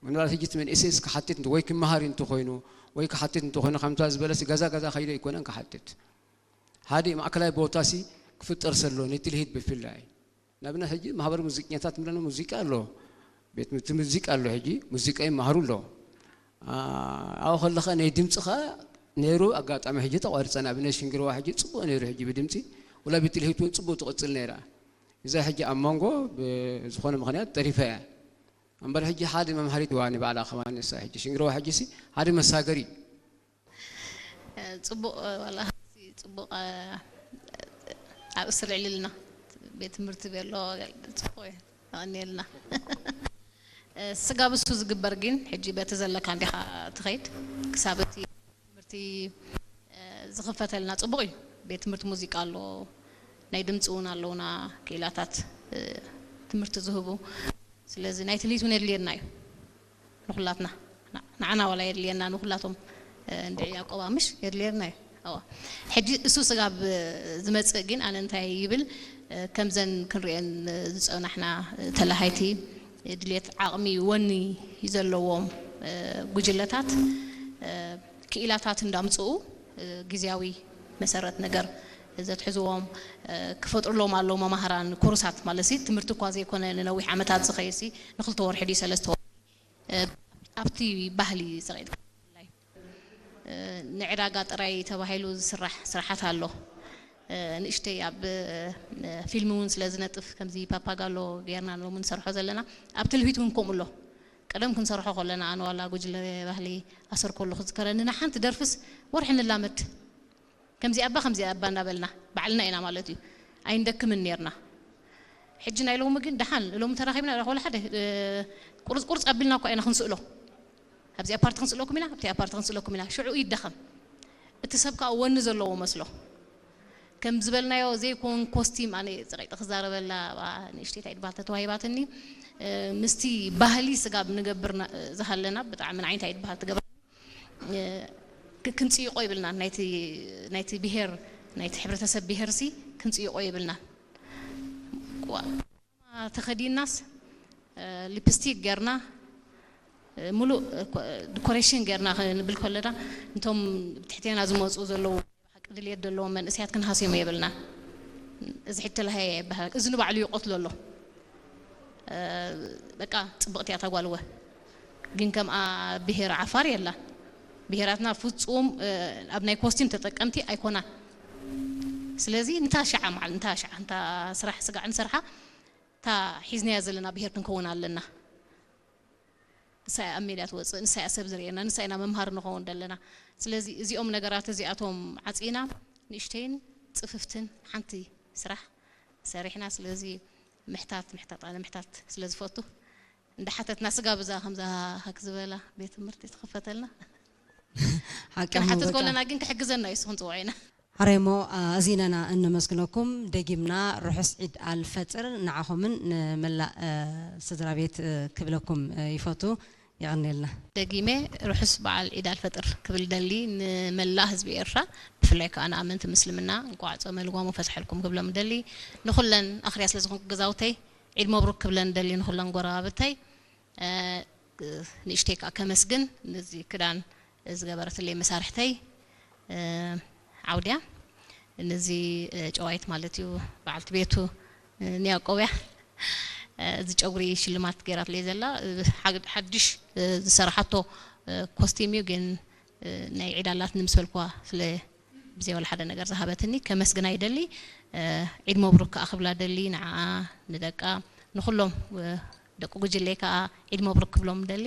ምናልባት ሕጂ እቲ መንእሰይስ ክሓትት ወይ ክመሃር እንተኾይኑ ወይ ክሓትት እንተኾይኑ ከምታ ዝበለሲ ገዛ ገዛ ከይደ ኣይኮነን ክሓትት። ሓደ ማእከላይ ቦታሲ ክፍጠር ሰሎ ነቲ ልሂድ ብፍላይ ንኣብነት ሕጂ ማህበር ሙዚቀኛታት ምለና ሙዚቃ ኣሎ፣ ቤት ትምህርቲ ሙዚቃ ኣሎ፣ ሕጂ ሙዚቃ ይመሃሩ ኣሎ። ኣብኡ ከለኻ ናይ ድምፂ ኸዓ ነይሩ፣ ኣጋጣሚ ሕጂ ተቋሪፀ። ንኣብነት ሽንግርዋ ሕጂ ፅቡቕ ነይሩ፣ ሕጂ ብድምፂ ወላ ቤት ልሂት እውን ፅቡቕ ትቕፅል ነይራ። እዛ ሕጂ ኣብ መንጎ ብዝኾነ ምኽንያት ጠሪፋ እያ። እምበር ሕጂ ሓደ መምሃሪት ዋ ንባዕላ ከማን ንሳ ሕጂ ሽንግርዋ ሕጂ ሲ ሓደ መሳገሪ እዩ። ጽቡቕ ዋላ ጽቡቕ ኣብ እስር ዕልልና ቤት ትምህርቲ ቤሎ ጽቡቕ እዩ ኣቐኒልና። ስጋብ እሱ ዝግበር ግን ሕጂ በቲ ዘለካ እንዲኻ ትኸይድ ክሳብ እቲ ትምህርቲ ዝኽፈተልና ጽቡቕ እዩ። ቤት ትምህርቲ ሙዚቃ ኣሎ፣ ናይ ድምፂ እውን ኣለውና ክኢላታት ትምህርቲ ዝህቡ። ስለዚ ናይ ትልሂት እውን የድልየና እዩ ንኹላትና ንዓና ዋላ የድልየና ንኹላቶም እንድዒ ያቆባ ምሽ የድልየና እዩ። ሕጂ እሱ ስጋብ ዝመፅእ ግን ኣነ እንታይ ይብል ከምዘን ክንሪአን ዝፀናሕና ተላሃይቲ ድልየት ዓቕሚ ወኒ ዘለዎም ጉጅለታት ክኢላታት እንዳምፅኡ ግዜያዊ መሰረት ነገር ዘትሕዝዎም ክፈጥሩሎም ኣለዉ። መማህራን ኮርሳት ማለት ሲ ትምህርቲ እኳ ዘይኮነ ንነዊሕ ዓመታት ዝኸይድ ሲ ንክልተ ወርሒ ድዩ ሰለስተ ወርሒ ኣብቲ ባህሊ ዘቐይድ ንዕዳጋ ጥራይ ተባሂሉ ዝስራሕ ስራሓት ኣሎ። ንእሽተይ ኣብ ፊልም እውን ስለ ዝነጥፍ ከምዚ ፓፓጋሎ ጌርና ሎሚ ንሰርሖ ዘለና ኣብ ትልሂት እውን ከምኡ ኣሎ። ቀደም ክንሰርሖ ከለና ኣነ ዋላ ጉጅለ ባህሊ ኣሰር ከለኹ ዝከረኒ ንሓንቲ ደርፍስ ወርሒ ንላመድ ከምዚ ኣባ ከምዚ ኣባ እንዳበልና ባዕልና ኢና ማለት እዩ ኣይንደክምን ነርና። ሕጂ ናይ ሎሚ ግን ደሓን ሎሚ ተራኺብና ዳ ወላ ሓደ ቁርፅ ቁርፅ ኣቢልና እኳ ኢና ክንስእሎ። ኣብዚኣ ፓርቲ ክንስእለኩም ኢና ኣብቲኣ ፓርቲ ክንስእለኩም ኢና ሽዑ ይደኸም። እቲ ሰብ ከዓ ወኒ ዘለዎ መስሎ ከም ዝበልናዮ ዘይኮን ኮስቲም ኣነ ፀቂጠ ክዛረበላ ንእሽተይ እንታይ ድበሃል ተተዋሂባትኒ ምስቲ ባህሊ ስጋብ ንገብር ዝሃለና ብጣዕሚ ንዓይ እንታይ ድበሃል ትገብር ክንፅይቆ ይብልና ናይቲ ብሄር ናይቲ ሕብረተሰብ ብሄር ሲ ክንፅይቆ ይብልና ተኸዲናስ ሊፕስቲክ ገርና ሙሉእ ዲኮሬሽን ገርና ክንብል ከለና እንቶም ትሕቴና ዝመፁ ዘለዉ ሓቂ ድልየት ዘለዎም መንእስያት ክንሃስዮም የብልና። እዚ ሕጂ ተላሃየ ይበሃል። እዚ ንባዕሉ ይቆትሎ ኣሎ። በቃ ፅብቕቲ እያ ታጓልወ ግን ከምኣ ብሄር ዓፋር የላን። ብሄራትና ፍፁም ኣብ ናይ ኮስቲም ተጠቀምቲ ኣይኮናን። ስለዚ እንታ ሸዓ ማዓል እንታ ሸዓ እንታ ስራሕ ስጋዕ ንሰርሓ እታ ሒዝናያ ዘለና ብሄር ክንከውን ኣለና። ንሳ እያ ኣብ ሜድያ ትወፅእ፣ ንሳ እያ ሰብ ዝርእየና፣ ንሳ ኢና መምሃሪ ንኸውን ዘለና። ስለዚ እዚኦም ነገራት እዚኣቶም ዓፂና ንእሽተይን ፅፍፍትን ሓንቲ ስራሕ ሰሪሕና። ስለዚ ምሕታት ምሕታት ኣነ ምሕታት ስለ ዝፈቱ እንዳሓተትና ስጋ ብዛ ከምዛ ሃክ ዝበላ ቤት ትምህርቲ ትኽፈተልና ሓቂ ክንሓትት ከለና ግን ክሕግዘና እዩ ንስኹም ፅውዑ ኢና። ሓረሞ ኣዚነና እነመስግነኩም ደጊምና ርሑስ ዒድ ኣልፈጥር ንዓኹምን ንመላእ ስድራ ቤት ክብለኩም ይፈቱ። የቐንየልና። ደጊመ ርሑስ በዓል ዒድ ኣልፈጥር ክብል ደሊ ንመላእ ህዝቢ ኤርትራ ብፍላይ ከዓ ንኣመንቲ ምስልምና እንቋዕ ጾመ ልጓሙ ፈትሐልኩም ክብሎም ደሊ ንኹለን ኣኽርያ ስለ ዝኾንኩ ገዛውተይ ዒድ መብሩክ ክብለን ደሊ ንኹለን ጎረባብተይ ንእሽተይ ከዓ ከመስግን ነዚ ክዳን ዝገበረትለይ መሳርሕተይ ዓውድያ ነዚ ጨዋይት ማለት እዩ በዓልቲ ቤቱ ንያቆብያ እዚ ጨጉሪ ሽልማት ገይራትለይ ዘላ ሓድሽ ዝሰራሓቶ ኮስቲም እዩ ግን ናይ ዒድ ኣላትኒ ምስ በልኩዋ ስለ ብዘይ ወላ ሓደ ነገር ዝሃበትኒ ከመስግና ይደሊ። ዒድ መብሩክ ከዓ ክብላ ደሊ ንዓኣ ንደቃ ንኩሎም ደቂ ጉጅለይ ከዓ ዒድ መብሩክ ክብሎም ደሊ።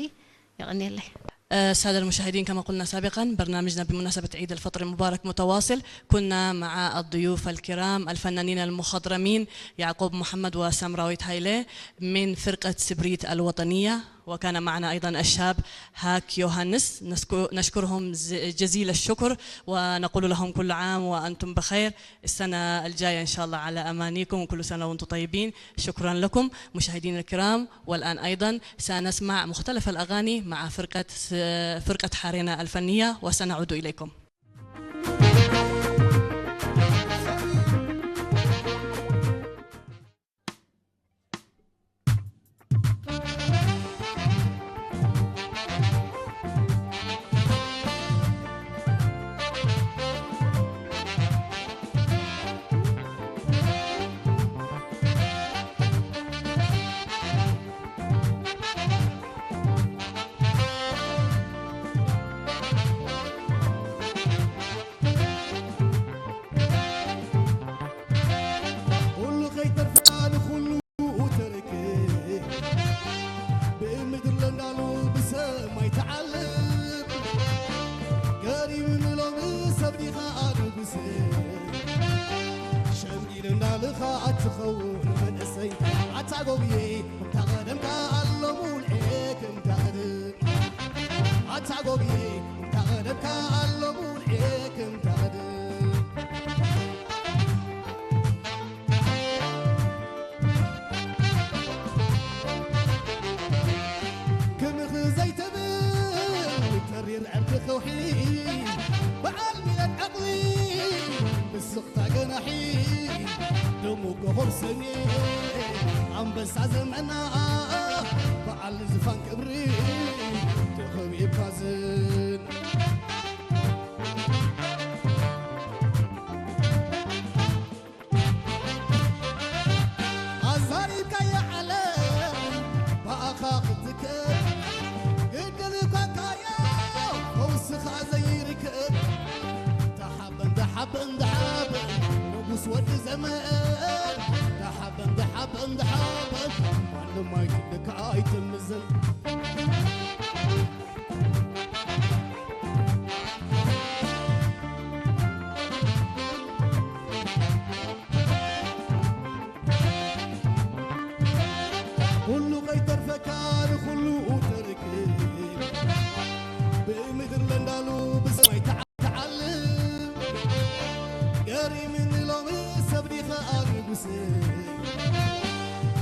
የቐንየለይ። السادة المشاهدين، كما قلنا سابقا، برنامجنا بمناسبة عيد الفطر المبارك متواصل. كنا مع الضيوف الكرام الفنانين المخضرمين يعقوب محمد وسامراويت هايلي من فرقة سبريت الوطنية، وكان معنا أيضا الشاب هاك يوهانس. نشكرهم جزيل الشكر ونقول لهم كل عام وأنتم بخير. السنة الجاية إن شاء الله على أمانيكم، وكل سنة وأنتم طيبين. شكرا لكم مشاهدينا الكرام، والآن أيضا سنسمع مختلف الأغاني مع فرقة فرقة حارينا الفنية، وسنعود إليكم. ኩሉ ከይተርፈካ ንኹሉ ተርክብ፣ ብምድር ለንዳሉ ብሰማይ ተዓ-፣ ተዓልም። ገሪምኒ ሎሚ ሰብ ዲኻ ንጉስ፣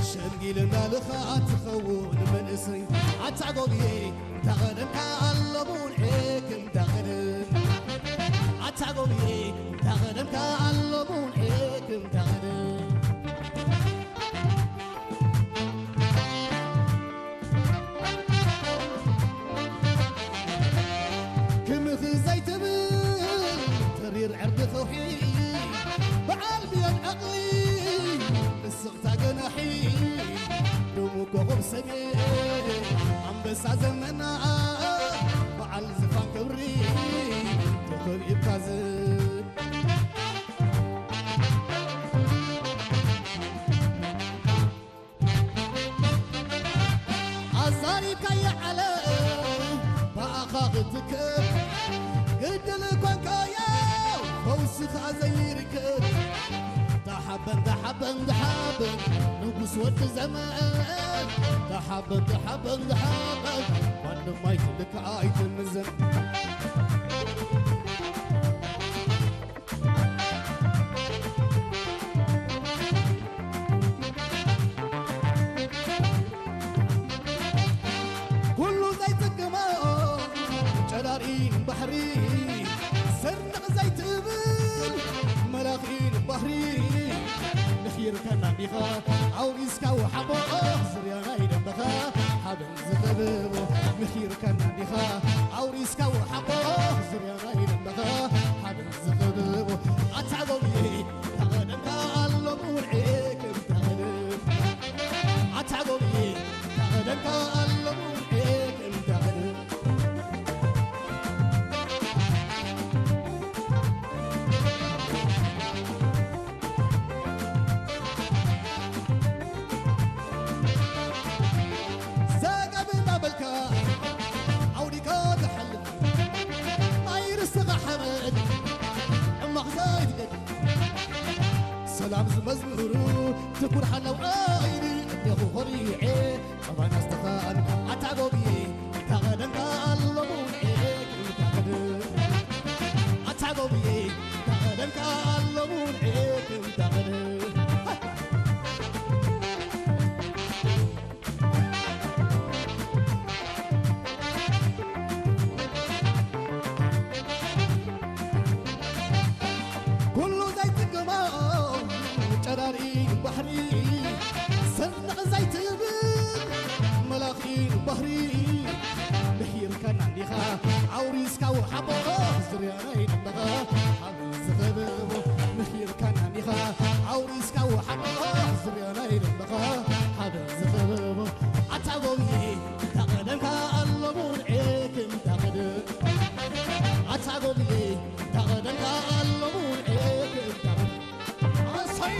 ሸምጊልና ልኻ ትኸውን መንእሰይ። ኣታ ጎብየ እንታ ቀደምካ ኣሎ ሙን ሕክም እንታ ቀደም። ኣታ ጎብየ እንታ ቀደምካ ኣሎ ሙን ሕክም እንታ ቀደም። ክምኺ ዘይትብል ተሪር ዕርዲ ከውሒ፣ በዓል ብዮን ዕቕሊ ንስቕታ ገናሒ፣ ድሙቕ ኮኾብ ሰሜን ኣንበሳ ዘመና፣ በዓል ዝፋን ክብሪ ተኸቢብካ ዝብል። ኣዛሪብካያ ዓለም ብኣኻ ክትክብ፣ ግድል ኮንካዮ ፈውሲ ኸኣ ዘይርከብ። ተሓበን፣ ተሓበን፣ ተሓበን ንጉስ ወዲ ዘመን። ተሓበን፣ ተሓበን፣ ተሓበን ማንም ኣይትልካ ኣይትምዘን። ኩሉ ዘይጽግሞ ጨዳሪ ባሕሪ፣ ስርንቕ ዘይትብል መላኺ ባህሪ፣ ምኺርካና ዲኻ ኣውሪስካ ወሓቦ፣ ዝርያ ናይ ደንበኻ ሓበን ዝኸብቦ። ምኺርካና ዲኻ ኣውሪስካ ወሓቦ፣ ዝርያ ናይ ደንበኻ ሓበን ዝኸብቦ። ኣታ ጎብየ፣ ታቐደምካ ኣሎ ብውልዒ ክም ታቐደም። ኣታ ጎብየ፣ ታቐደምካ ኣሎ ብውልዒ ክም ታቐደም። ዘገብ እናበልካ ኣውዲካ ትሓልፍ፣ ናይ ርስትኻ ሓመድ ዕማኽ ዘይትገድፍ። ሰላም ዝመዝምሩ ትኩር ሓለው ዓይኒ እንዲኹ ኾሪዐ፣ ጸባና ዝተኻን ኣታ ጎብየ፣ ታቐደምካ ኣሎ ሙንዔ ክም ታቐድም። ኣታ ጎብየ፣ ታቐደምካ ኣሎ ሙንዔ ክም ታቐድም። ኩሉ ዘይጽግሞ ጨራሪ ባሕሪ፣ ስርንቕ ዘይትብል መላኺ ባህሪ፣ ምሒርካና እንዲኻ ኣውሪስካ ወሓቦ፣ ዝርያ ናይ ደንበኻ ሓበን ዝኸበቦ። ምሒርካና እንዲኻ ኣውሪስካ ወሓቦ፣ ዝርያ ናይ ደንበኻ ሓበን ዝኸበቦ። ኣታ ጎብየ፣ እንታ ቀደምካ ኣሎ ሙንዔ ክም ታቐድም። ኣታ ጎብየ፣ እንታ ቀደምካ ኣሎ ሙንዔ ክም ታቐድም። ኣሰይ!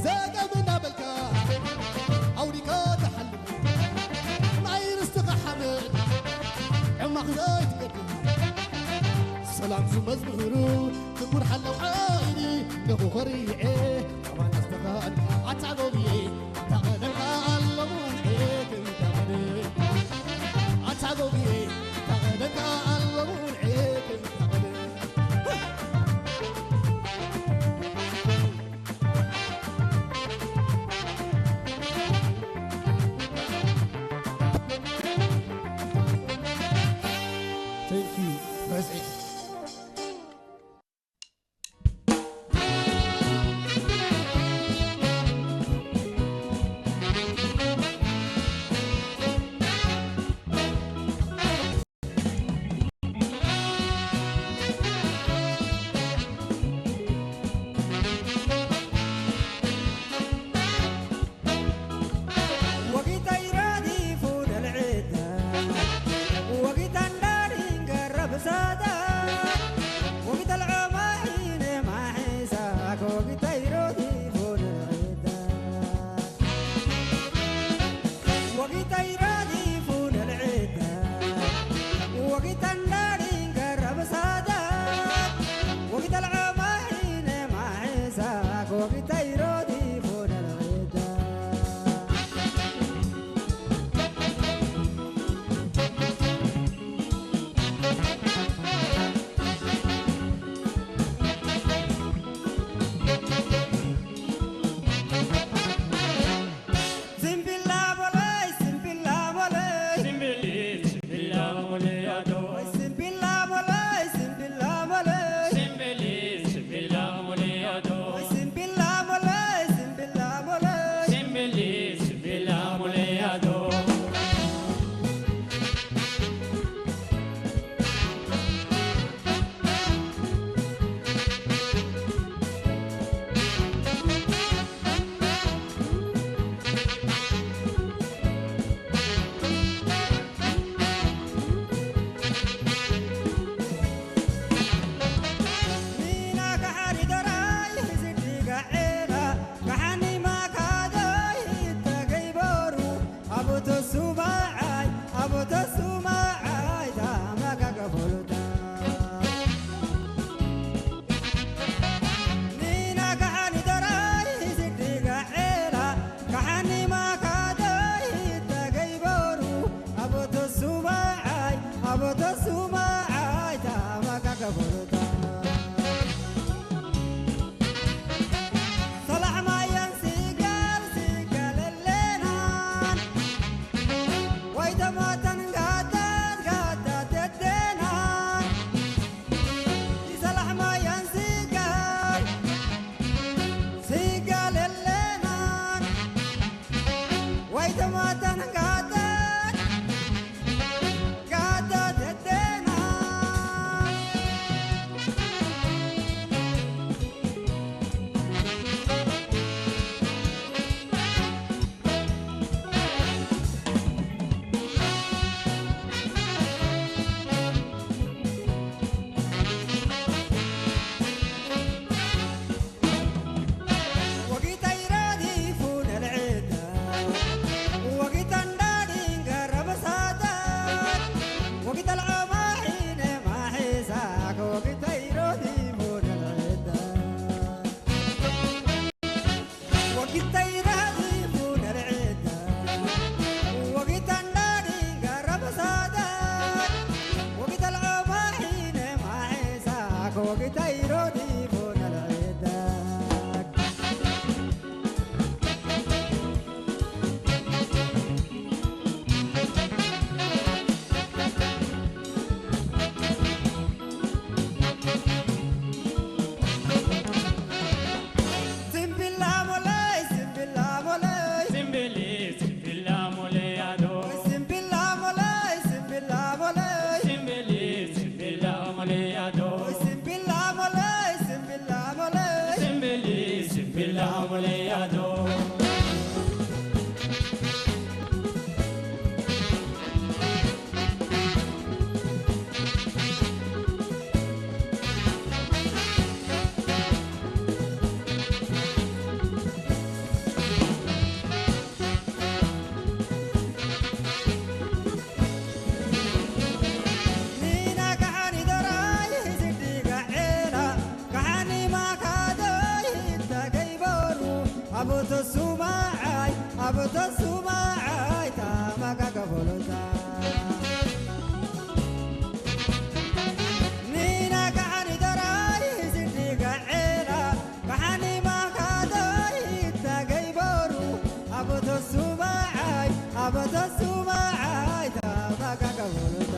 ዘገብ እናበልካ ኣውዲካ ትሓልፍ፣ ናይ ርስትኻ ሓመድ ዕማኽ ዘይትገድም። ሰላም ዝመዝምህሩ ትኩር ሓለው ዓይኒ ነኹ ኸሪዔ፣ ኣማን ኣስተኻን ኣታ ጎብየ፣ ታቐደምካ ኣሎ ሙንዔ ክም ታቐድም። ኣታ ጎብየ፣ ታቐደምካ ኣሎ ሙንዔ ክም ታቐድም። Thank you, President. ወጊታይ ረዲፉ ደልዕዳ፣ ወጊታ እንዳሪን ገረብ ሳዳ፣ ወጊተልዖ ማሒነ ማሒሳ ከወጊታይ ሮዲፉ ንዕዳ። ወጊታይ ራዲፉ ነልዕዳ። ወጊታ እንዳሪን ገረብ ሳዳ። ወጊታ ልዓማሒነ ማሒሳ ወጊታይ ራዲፉ ነልዕዳ። ሲምቢላ ሞለይ፣ ሲምቢላ ሞለይ። ሲምቢሊ፣ ሲምቢላ ሞለይ ኣዶ። ሲምቢላ ሞለይ፣ ሲምቢላ ሞለይ። ሲምቢሊ፣ ሲምቢላ ሞለይ ኣዶ። ሲምቢላ ሞለይ፣ ሲምቢላ ሞለይ። ሲምቢሊ፣ ሲምቢላ ሞለይ ኣዶ። ኒና ከሓኒ ደራይ ስዲ ጋዔላ፣ ከሓኒ ማካደይ ተገይበሩ፣ ኣብ ተሱማዓይ፣ ኣብ ተሱማዓይ ታማካ ከፈሉታ። ሰላሕ ማያን ሲጋል፣ ሲጋል ሌናን፣ ወይ ተማተን ጋታት፣ ጋታት የደናን። ይሰላሕ ማያን ስጋል፣ ስጋል የለናን። ወይ ተማተን ጋታት፣ ጋታት የደናን። ወጊተይ ረዲፉ ነልዕዳ፣ ወጊታ እንዳዲ ገረብ ሳዳት፣ ወጊታ ልዖማ ሒነ ማሒሳ፣ ከወጊተይ ረዲፉ ነልዕዳ። ሲምቢላ ሞለይ፣ ሲምቢላ ሞለይ። ሲምቢሊ፣ ሲምቢላ ሞለይ ኣዶ። ሲምቢላ ሞለይ፣ ሲምቢላ ሞለይ። ሲምቢሊ፣ ሲምቢላ ሞለይ ኣዶ። ሲምቢላ ሞለይ፣ ሲምቢላ ሞለይ። ሲምቢሊ፣ ሲምቢላ ሞለይ ኣዶ። ኒና ከሓኒ ደራይ ዝዲ ጋዔላ፣ ከሓኒ ማካደይ ተገይበሩ፣ ኣብ ተሱማዓይ፣ ኣብ ተሱማዓይ ተመጋገበሉታ። ኒና ከሓኒ ደራይ ዝዲ ጋዔላ፣ ከሓኒ ማካደይ ተገይበሩ፣ ኣብ ተሱማዓይ፣ ኣብ ተሱማዓይ ተመጋገበሉታ።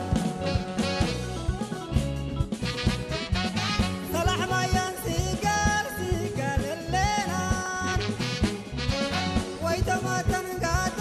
ሰላሕ ማያን ሲጋል፣ ሲጋል ሌናን፣ ወይ ተማተን ጋታ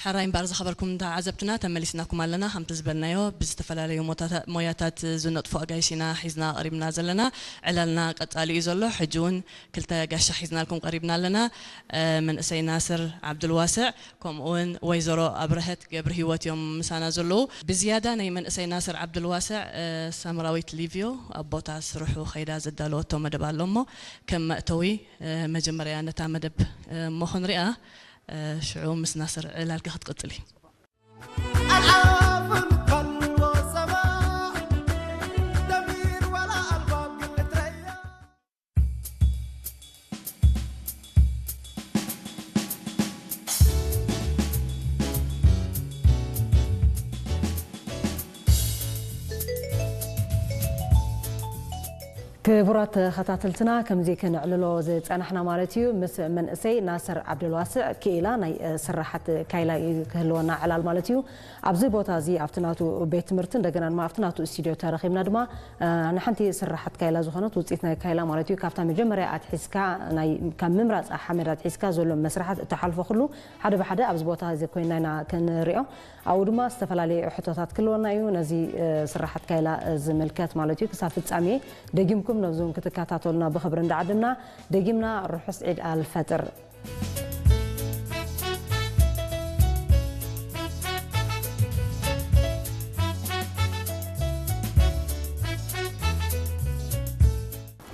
ሕራይ እምበኣር ዝኸበርኩም ተዓዘብትና፣ ተመሊስናኩም ኣለና። ከምቲ ዝበልናዮ፣ ብዝተፈላለዩ ሞታታ-፣ ሞያታት ዝነጥፉ ኣጋይሽ ኢና ሒዝና ቀሪብና ዘለና። ዕላልና ቀጻሊ እዩ ዘሎ። ሕጂ እውን ክልተ ጋሻ ሒዝናልኩም ቀሪብና ኣለና። እ፣ መንእሰይ ናስር ዓብዱልዋስዕ፣ ከምኡ እውን ወይዘሮ ኣብረሀት ገብረ ህይወት እዮም ምሳና ዘለዉ። ብዝያዳ ናይ መንእሰይ ናስር ዓብዱልዋስዕ፣ እ፣ ሳምራዊት ሊቭዮ ኣብ ቦታ ስርሑ ኸይዳ ዘዳለወቶ መደብ ኣሎ እሞ፣ ከም መእተዊ፣ እ፣ መጀመርያ ነታ መደብ፣ እ፣ እሞ ክንሪኣ። እ፣ ሽዑ ምስ ናስር ዕላልካ ክትቅጽል እዩ። ክቡራት ተኸታተልትና፣ ከምዚ ከነዕልሎ ዝጸናሕና ማለት እዩ፣ ምስ መንእሰይ ናስር ዓብደልዋስዕ ክኢላ ናይ፣ እ፣ ስራሓት ካይላ እዩ ክህልወና ዕላል ማለት እዩ። ኣብዚ ቦታ እዚ፣ ኣብቲ ናቱ ቤት ትምህርቲ፣ እንደገና ድማ ኣብቲ ናቱ ስቱድዮ ተረኺብና ድማ፣ እ፣ ንሓንቲ ስራሓት ካይላ ዝኾነት ውጽኢት ናይ ካይላ ማለት እዩ፣ ካብታ መጀመርያ ኣትሒዝካ፣ ናይ፣ ካብ ምምራጽ ሓመድ ኣትሒዝካ ዘሎ መስርሓት እትሓልፎ ኩሉ ሓደ ብሓደ ኣብዚ ቦታ እዚ ኮይና ኢና ክንሪኦ። ኣብኡ ድማ ዝተፈላለዩ ሕቶታት ክህልወና እዩ። ነዚ፣ እ፣ ስራሓት ካይላ፣ እ፣ ዝምልከት ማለት እዩ። ክሳብ ፍጻሜ ደጊምኩም ነዚ እውን ክትከታተሉና ብኽብሪ እንዳዓደምና፣ ደጊምና ርሑስ ዒድ ኣልፈጥር።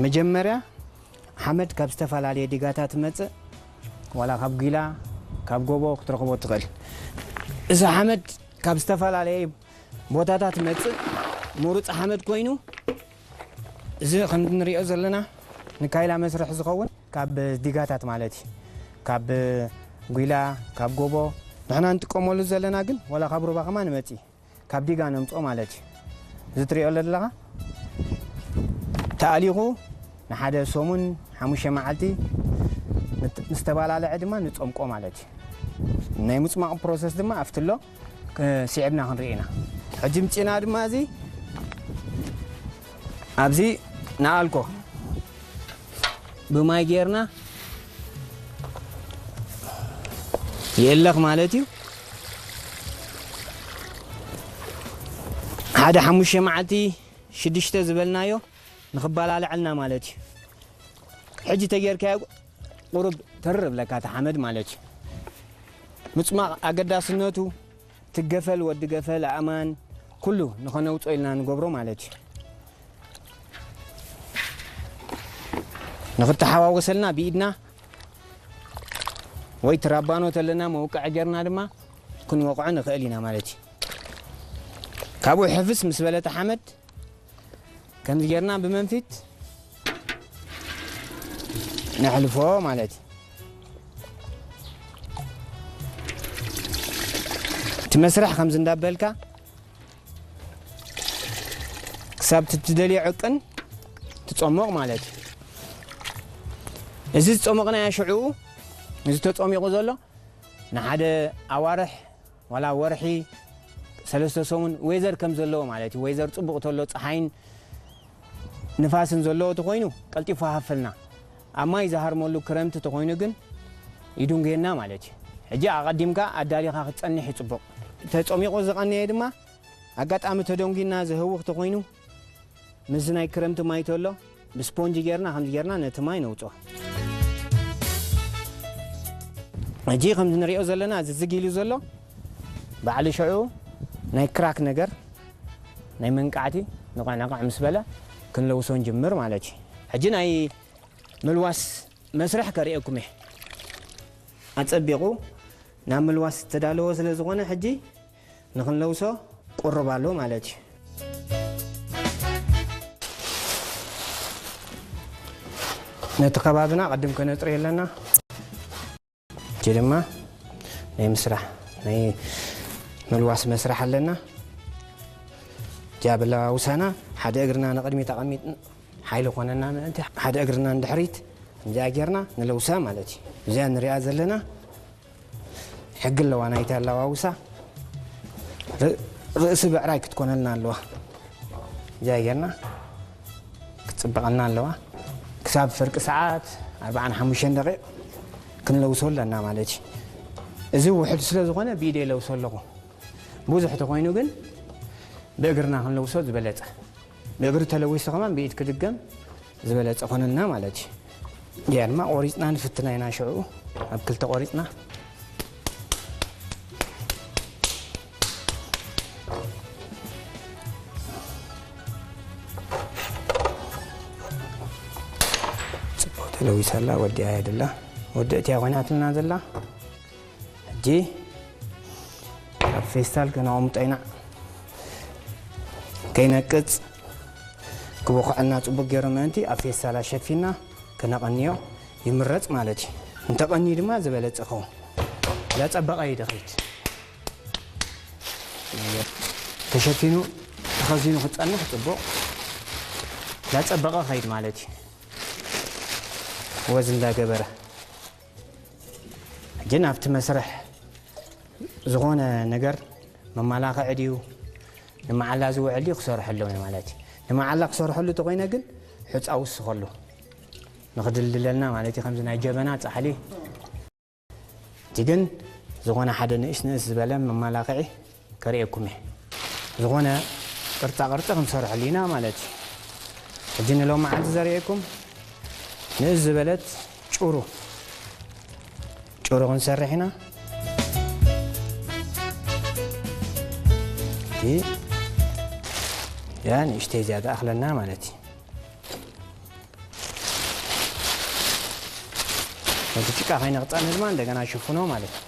መጀመርያ ሓመድ ካብ ዝተፈላለየ ዲጋታት ትመጽእ፣ ዋላ ካብ ጒላ፣ ካብ ጎቦ ክትረኽቦ ትኽእል። እዚ ሓመድ ካብ ዝተፈላለየ ቦታታት ትመጽእ፣ ምሩጽ ሓመድ ኮይኑ፣ እዚ ከም እንሪኦ ዘለና ንካይላ መስርሒ ዝኸውን ካብ ዲጋታት ማለት እዩ። ካብ ጒላ፣ ካብ ጎቦ ንሕና እንጥቀመሉ ዘለና ግን ዋላ ካብ ሩባ ከማን ይመጽእ። ካብ ዲጋ ነምጽኦ ማለት እዩ። እዚ ትሪኦ ዘለኻ ተኣሊኹ ንሓደ ሰሙን ሓሙሽተ መዓልቲ ምስ ተባላለዐ ድማ ንጸምቆ ማለት እዩ። ናይ ምጽማቕ ፕሮሰስ ድማ ኣብቲ ኣሎ፣ ክ-፣ ስዒብና ክንርኢ ኢና። ሕጂ ምጺና ድማ እዚ ኣብዚ ንኣልኮ ብማይ ጌርና ይእለኽ ማለት እዩ። ሓደ ሓሙሽተ መዓልቲ ሽዱሽተ ዝበልናዮ ንኽበላልዐልና ማለት እዩ። ሕጂ ተጌርካዮ ቁሩብ ተር ብለካ እቲ ሓመድ ማለት እዩ። ምጽማቕ ኣገዳስነቱ ትገፈል ወዲ ገፈል ኣእማን ኩሉ ንኸነውጾ ኢልና ንገብሮ ማለት እዩ። ንኽተሓዋወሰልና ብኢድና ወይ ትራባኖ ተለና መውቅዒ ጌርና ድማ ክንወቕዖ ንኽእል ኢና ማለት እዩ። ካብኡ ሕፍስ ምስ በለ እቲ ሓመድ ከምዚ ጌርና ብመንፊት ነሕልፎ ማለት እዩ። እቲ መስርሕ ከምዚ እንዳበልካ ክሳብ እቲ ትደልዮ ዕቅን ትጸሞቕ ማለት እዩ። እዚ ዝጸሞቕናዮ ሽዑ፣ እዚ ተጸሚቑ ዘሎ ንሓደ ኣዋርሕ ዋላ ወርሒ፣ ሰለስተ ሰሙን ዌዘር ከም ዘለዎ ማለት እዩ። ዌዘር ጽቡቕ ተሎ፣ ጸሓይን ንፋስን ዘለዎ ተኾይኑ ቀልጢፉ ሃፍልና። ኣብ ማይ ዝሃርመሉ ክረምቲ ተኾይኑ ግን ይድንጉየና ማለት እዩ። ሕጂ ኣቐዲምካ ኣዳሊኻ ክትጸንሕ እዩ ጽቡቕ። ተጸሚቑ ዝቐነየ ድማ ኣጋጣሚ ተደንጉና ዝህውኽ ተኾይኑ ምስዚ ናይ ክረምቲ ማይ ተሎ ብስፖንጅ ጌርና ከምዚ ጌርና ነቲ ማይ ነውጽኦ። ሕጂ ከምዚ ንሪኦ ዘለና ዝዝግ ኢሉ ዘሎ ባዕሉ ሽዑ ናይ ክራክ ነገር ናይ መንቃዕቲ ንቕዕ ንቕዕ ምስ በለ ክንለውሶ ንጅምር ማለት እዩ። ሕጂ ናይ ምልዋስ መስርሕ ከርእየኩም እየ። ኣጸቢቑ ናብ ምልዋስ ዝተዳለወ ስለ ዝኾነ ሕጂ ንኽንለውሶ ቁሩብ ኣሎ ማለት እዩ። ነቲ ከባብና ቅድም ከነጽርዮ ኣለና። እቲ ድማ ናይ ምስራሕ፣ ናይ ምልዋስ መስራሕ ኣለና። ጃ ብለዋውሳና ሓደ እግርና ንቕድሚት ኣቐሚጥና ሓይሊ ኮነና ምእንቲ ሓደ እግርና ንድሕሪት ከምዚኣ ጌርና ንለውሳ ማለት እዩ። እዚኣ ንሪኣ ዘለና ሕጊ ኣለዋ ናይቲ ኣለዋውሳ። ር-፣ ርእሲ ብዕራይ ክትኮነልና ኣለዋ። እዚኣ ጌርና ክትጽብቐልና ኣለዋ። ክሳብ ፍርቂ ሰዓት ኣርባዓን ሓሙሽተን ደቂቕ ክንለውሶ ኣለና ማለት እዩ። እዚ ውሕድ ስለ ዝኾነ ብኢደ ይለውሶ ኣለኹ። ብዙሕ ተኾይኑ ግን ብእግርና ክንለውሶ ዝበለጸ። ብእግሪ ተለዊሱ ከማን ብኢድ ክድገም ዝበለጸ ኮነና ማለት እዩ። እዚኣ ድማ ቆሪጽና ንፍትና ኢና ሽዑ ኣብ ክልተ ቆሪጽና። ጽቡቕ ተለዊሳ ኣላ፣ ወዲኣ እያ ደላ። ወዲ እቲያ ኮይናትና ዘላ። ሕጂ ኣብ ፌስታል ከነቐምጦ ኢና። ከይነቅጽ ክበኹዐና ጽቡቕ ገይሩ ምእንቲ ኣብ ፌስታል ኣሸፊና ከነቐንዮ ይምረጽ ማለት እዩ። እንተቐንዩ ድማ ዝበለጸ ይኸውን። ላጸበቐ እዩ ደኸይድ። ተሸፊኑ ተኸዚኑ ክጸንሕ ጽቡቕ። ላጸበቐ ኸይድ ማለት እዩ። ወዝ እንዳገበረ። ግን ኣብቲ መስርሕ ዝኾነ ነገር መመላኽዒ ድዩ፣ ንመዓላ ዝውዕል ድዩ ክሰርሐሎም እየ ማለት እዩ። ንመዓላ ክሰርሐሉ ተኾይነ ግን ሑጻ ውስኸሉ። ንኽድልድለልና ማለት እዩ፣ ከምዚ ናይ ጀበና ጻሕሊ። እቲ ግን ዝኾነ ሓደ ንእስ ንእስ ዝበለ መመላኽዒ ከርእየኩም እየ። ዝኾነ ቅርጻ ቅርጺ ክንሰርሐሉ ኢና ማለት እዩ። ሕጂ ንሎም መዓልቲ ዘርእየኩም ንእስ ዝበለት ጭሩ፣ ጭሩ ክንሰርሕ ኢና። እቲ ያ ንእሽተይ እዚኣ ትኣኽለና ማለት እዩ። ነቲ ጭቃ ከይነቕጸኒ ድማ እንደገና ሽፍኖ ማለት እዩ።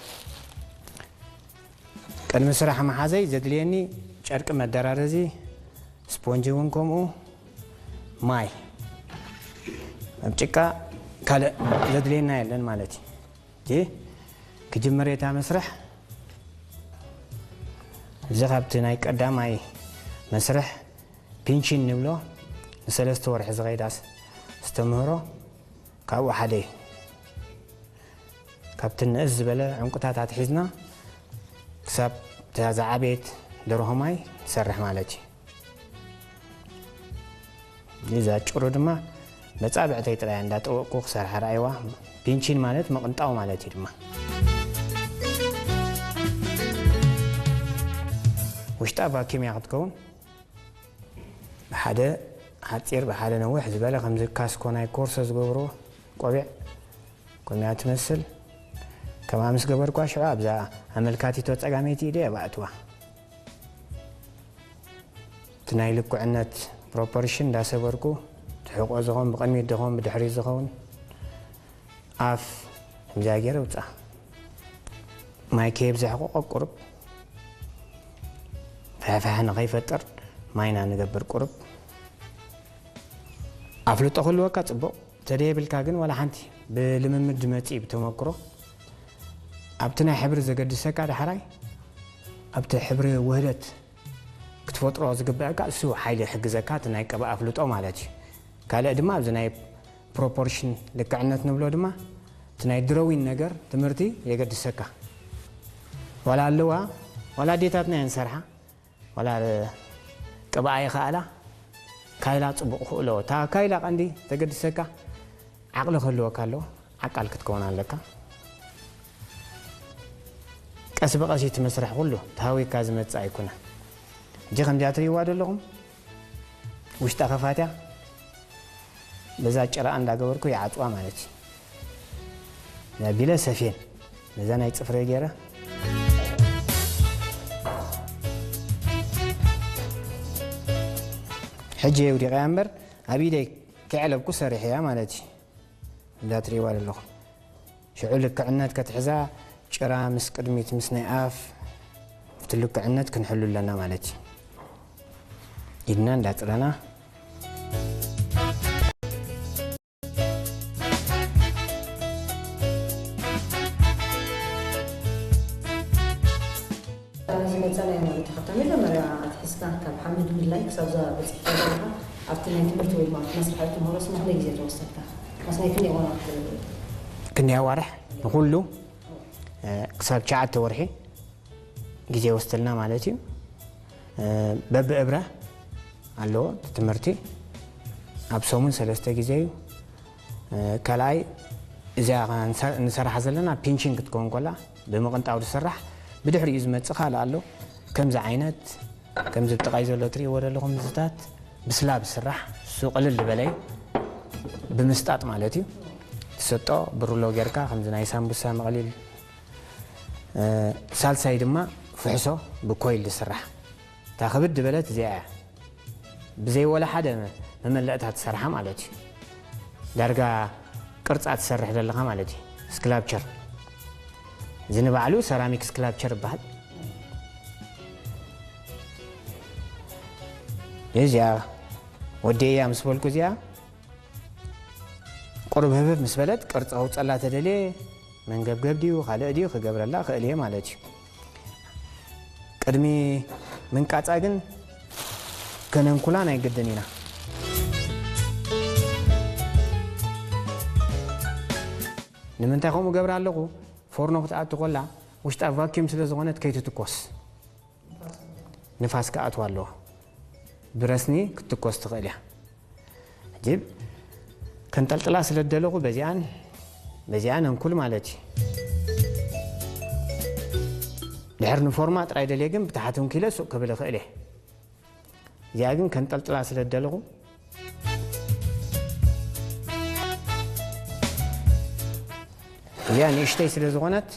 ቅድሚ ስራሕ መሓዘይ ዘድልየኒ ጨርቂ መደራረዚ፣ ስፖንጂ እውን ከምኡ፣ ማይ። ኣብ ጭቃ ካልእ ዘድልየና የለን ማለት እዩ። እቲ ክጅምር እየ እታ መስርሕ። እዚ ካብቲ ናይ ቀዳማይ መስርሕ ፒንቺን ንብሎ ንሰለስተ ወርሒ ዝኸይድ ኣስ-፣ ኣስተምህሮ ካብኡ ሓደ እዩ። ካብቲ ንእስ ዝበለ ዕንቁታት ኣትሒዝና ክሳብ እታ ዝዓበየት ደርሆ ማይ ትሰርሕ ማለት እዩ። እዛ ጭሩ ድማ መጻብዕተይ ጥራይ እንዳጠወቅኩ ክሰርሓ ረኣይዋ። ፒንቺን ማለት ምቕንጣው ማለት እዩ ድማ። ውሽጣ ቫኪዩም እያ ክትከውን። ብሓደ ሓጺር ብሓደ ነዊሕ ዝበለ ከምዚ ካስኮ ናይ ኮርሶ ዝገብርዎ ቆቢዕ ከምያ ትመስል። ከምኣ ምስ ገበርኳ ሽዑ ኣብዛ ኣመልካቲቶ ጸጋመይቲ ኢደ እየ ባእትዋ። እቲ ናይ ልኩዕነት ፕሮፖርሽን እንዳሰበርኩ ትሕቆ ዝኸውን ብቕድሚት ዝኸውን ብድሕሪት ዝኸውን ኣፍ ከምዚኣ ገይረ ውጻ። ማይ ከየብዛሕኩ ቆብ ቁሩብ ፍሕፍሕ ንኸይፈጥር ማይና ንገብር ቁሩብ። ኣፍልጦ ክህልወካ ጽቡቕ፣ ተደየብልካ ግን ዋላ ሓንቲ ብልምምድ ዝመጽእ እዩ ብተመክሮ። ኣብቲ ናይ ሕብሪ ዘገድሰካ ዳሕራይ ኣብቲ ሕብሪ ውህደት ክትፈጥሮ ዝግበኣካ እሱ ሓይሊ ይሕግዘካ፣ እቲ ናይ ቀብኣ ኣፍልጦ ማለት እዩ። ካልእ ድማ ኣብዚ ናይ ፕሮፖርሽን ልክዕነት ንብሎ ድማ እቲ ናይ ድሮዊን ነገር ትምህርቲ የገድሰካ። ዋላ ኣለዋ፣ ዋላ ኣዴታትና እየን ዝሰርሓ፣ ዋላ ቅብኣ ይኽኣላ፣ ካይላ ጽቡቕ ክእሎ። እታ ካይላ ቀንዲ ተገድሰካ ዓቕሊ ክህልወካ ኣለዎ፣ ዓቃል ክትከውን ኣለካ። ቀስ ብቐስ እቲ መስርሕ ኩሉ ተሃዊካ ዝመጽእ ኣይኮነን። ሕጂ ከምዚኣ ትርእይዋ ዘለኹም ውሽጣ ከፋትያ በዛ ጭራ እንዳገበርኩ ይዓጽዋ ማለት እዩ። ኣቢለ ሰፌን ነዛ ናይ ጽፍረ ገይረ ሕጂ የውዲቐያ እምበር ኣብ ኢደይ ከዕለብኩ ሰሪሐያ ማለት እዩ። እንዳ ትርእይዋ ዘለኹም ሽዑ ልክዕነት ከትሕዛ ጭራ ምስ ቅድሚት ምስ ናይ ኣፍ እቲ ልክዕነት ክንሕሉ ኣለና ማለት እዩ። ኢድና እንዳጽረና ዝመጸናዮ ማለት እዩ። ካብታ መጀመርያ ኣትሒዝካ ካብ ሓመድ ምድላይ ክሳብ እዛ በጺሕካ ዘለኻ ኣብቲ ናይ ትምህርቲ ወይ ድማ ኣብቲ መስርሕ ትምህሮስ ንኽንደይ ግዜ ተወሰድካ? ማስ ናይ ክንደይ እዋን ኣብቲ ክንደይ ኣዋርሕ ንኹሉ፣ እ፣ ክሳብ ትሽዓተ ወርሒ ግዜ ወስደልና ማለት እዩ። እ፣ በብእብረ ኣለዎ እቲ ትምህርቲ። ኣብ ሰሙን ሰለስተ ግዜ እዩ። እ፣ ካልኣይ እዚኣ ንሰ-፣ ንሰርሓ ዘለና ፒንቺንግ ክትከውን ከላ ብምቕንጣው ዝስራሕ። ብድሕሪኡ ዝመጽእ ካልእ ኣሎ። ከምዚ ዓይነት፣ ከምዚ ብጥቓይ ዘሎ ትርእይዎ ዘለኹም ምስልታት ብስላብ ዝስራሕ፣ እሱ ቅልል ዝበለ እዩ። ብምስጣጥ ማለት እዩ። ትሰጦ ብሩሎ ጌርካ ከምዚ ናይ ሳምቡሳ መቕሊል። እ፣ ሳልሳይ ድማ ፍሕሶ ብኮይል ዝስራሕ። እታ ክብድ ዝበለት እዚኣ እያ። ብዘይ ወላ ሓደ መመለእታ ትሰርሓ ማለት እዩ። ዳርጋ ቅርጻ ትሰርሕ ዘለኻ ማለት እዩ። ስክላፕቸር። እዚ ንባዕሉ ሰራሚክ ስክላፕቸር ይበሃል። እዚኣ ወዲኤያ ምስ በልኩ፣ እዚኣ ቁሩብ ህብብ ምስ በለት ቅርጺ ከውጸላ ተደልየ መንገብገብ ድዩ ካልእ ድዩ ክገብረላ ክእል እየ ማለት እዩ። ቅድሚ ምንቃጻ ግን ከነንኩላ ናይ ግድን ኢና። ንምንታይ ከምኡ ገብር ኣለኹ? ፎርኖ ክትኣቱ ከላ ውሽጣ ቫኪዩም ስለ ዝኾነት ከይትትኮስ ንፋስ ክኣትዋ ኣለዎ። ብረስኒ ክትትኮስ ትኽእል እያ። ሕጂ ከንጠልጥላ ስለ ዝደለኹ በዚኣን፣ በዚኣን ኣንኩል ማለት እዩ። ድሕር ንፎርማ ጥራይ ደልየ ግን ብታሕቲ እንኪለ ሱቕ ክብል እኽእል እየ። እዚኣ ግን ከንጠልጥላ ስለ ዝደለኹ፣ እዚኣ ንእሽተይ ስለ ዝኾነት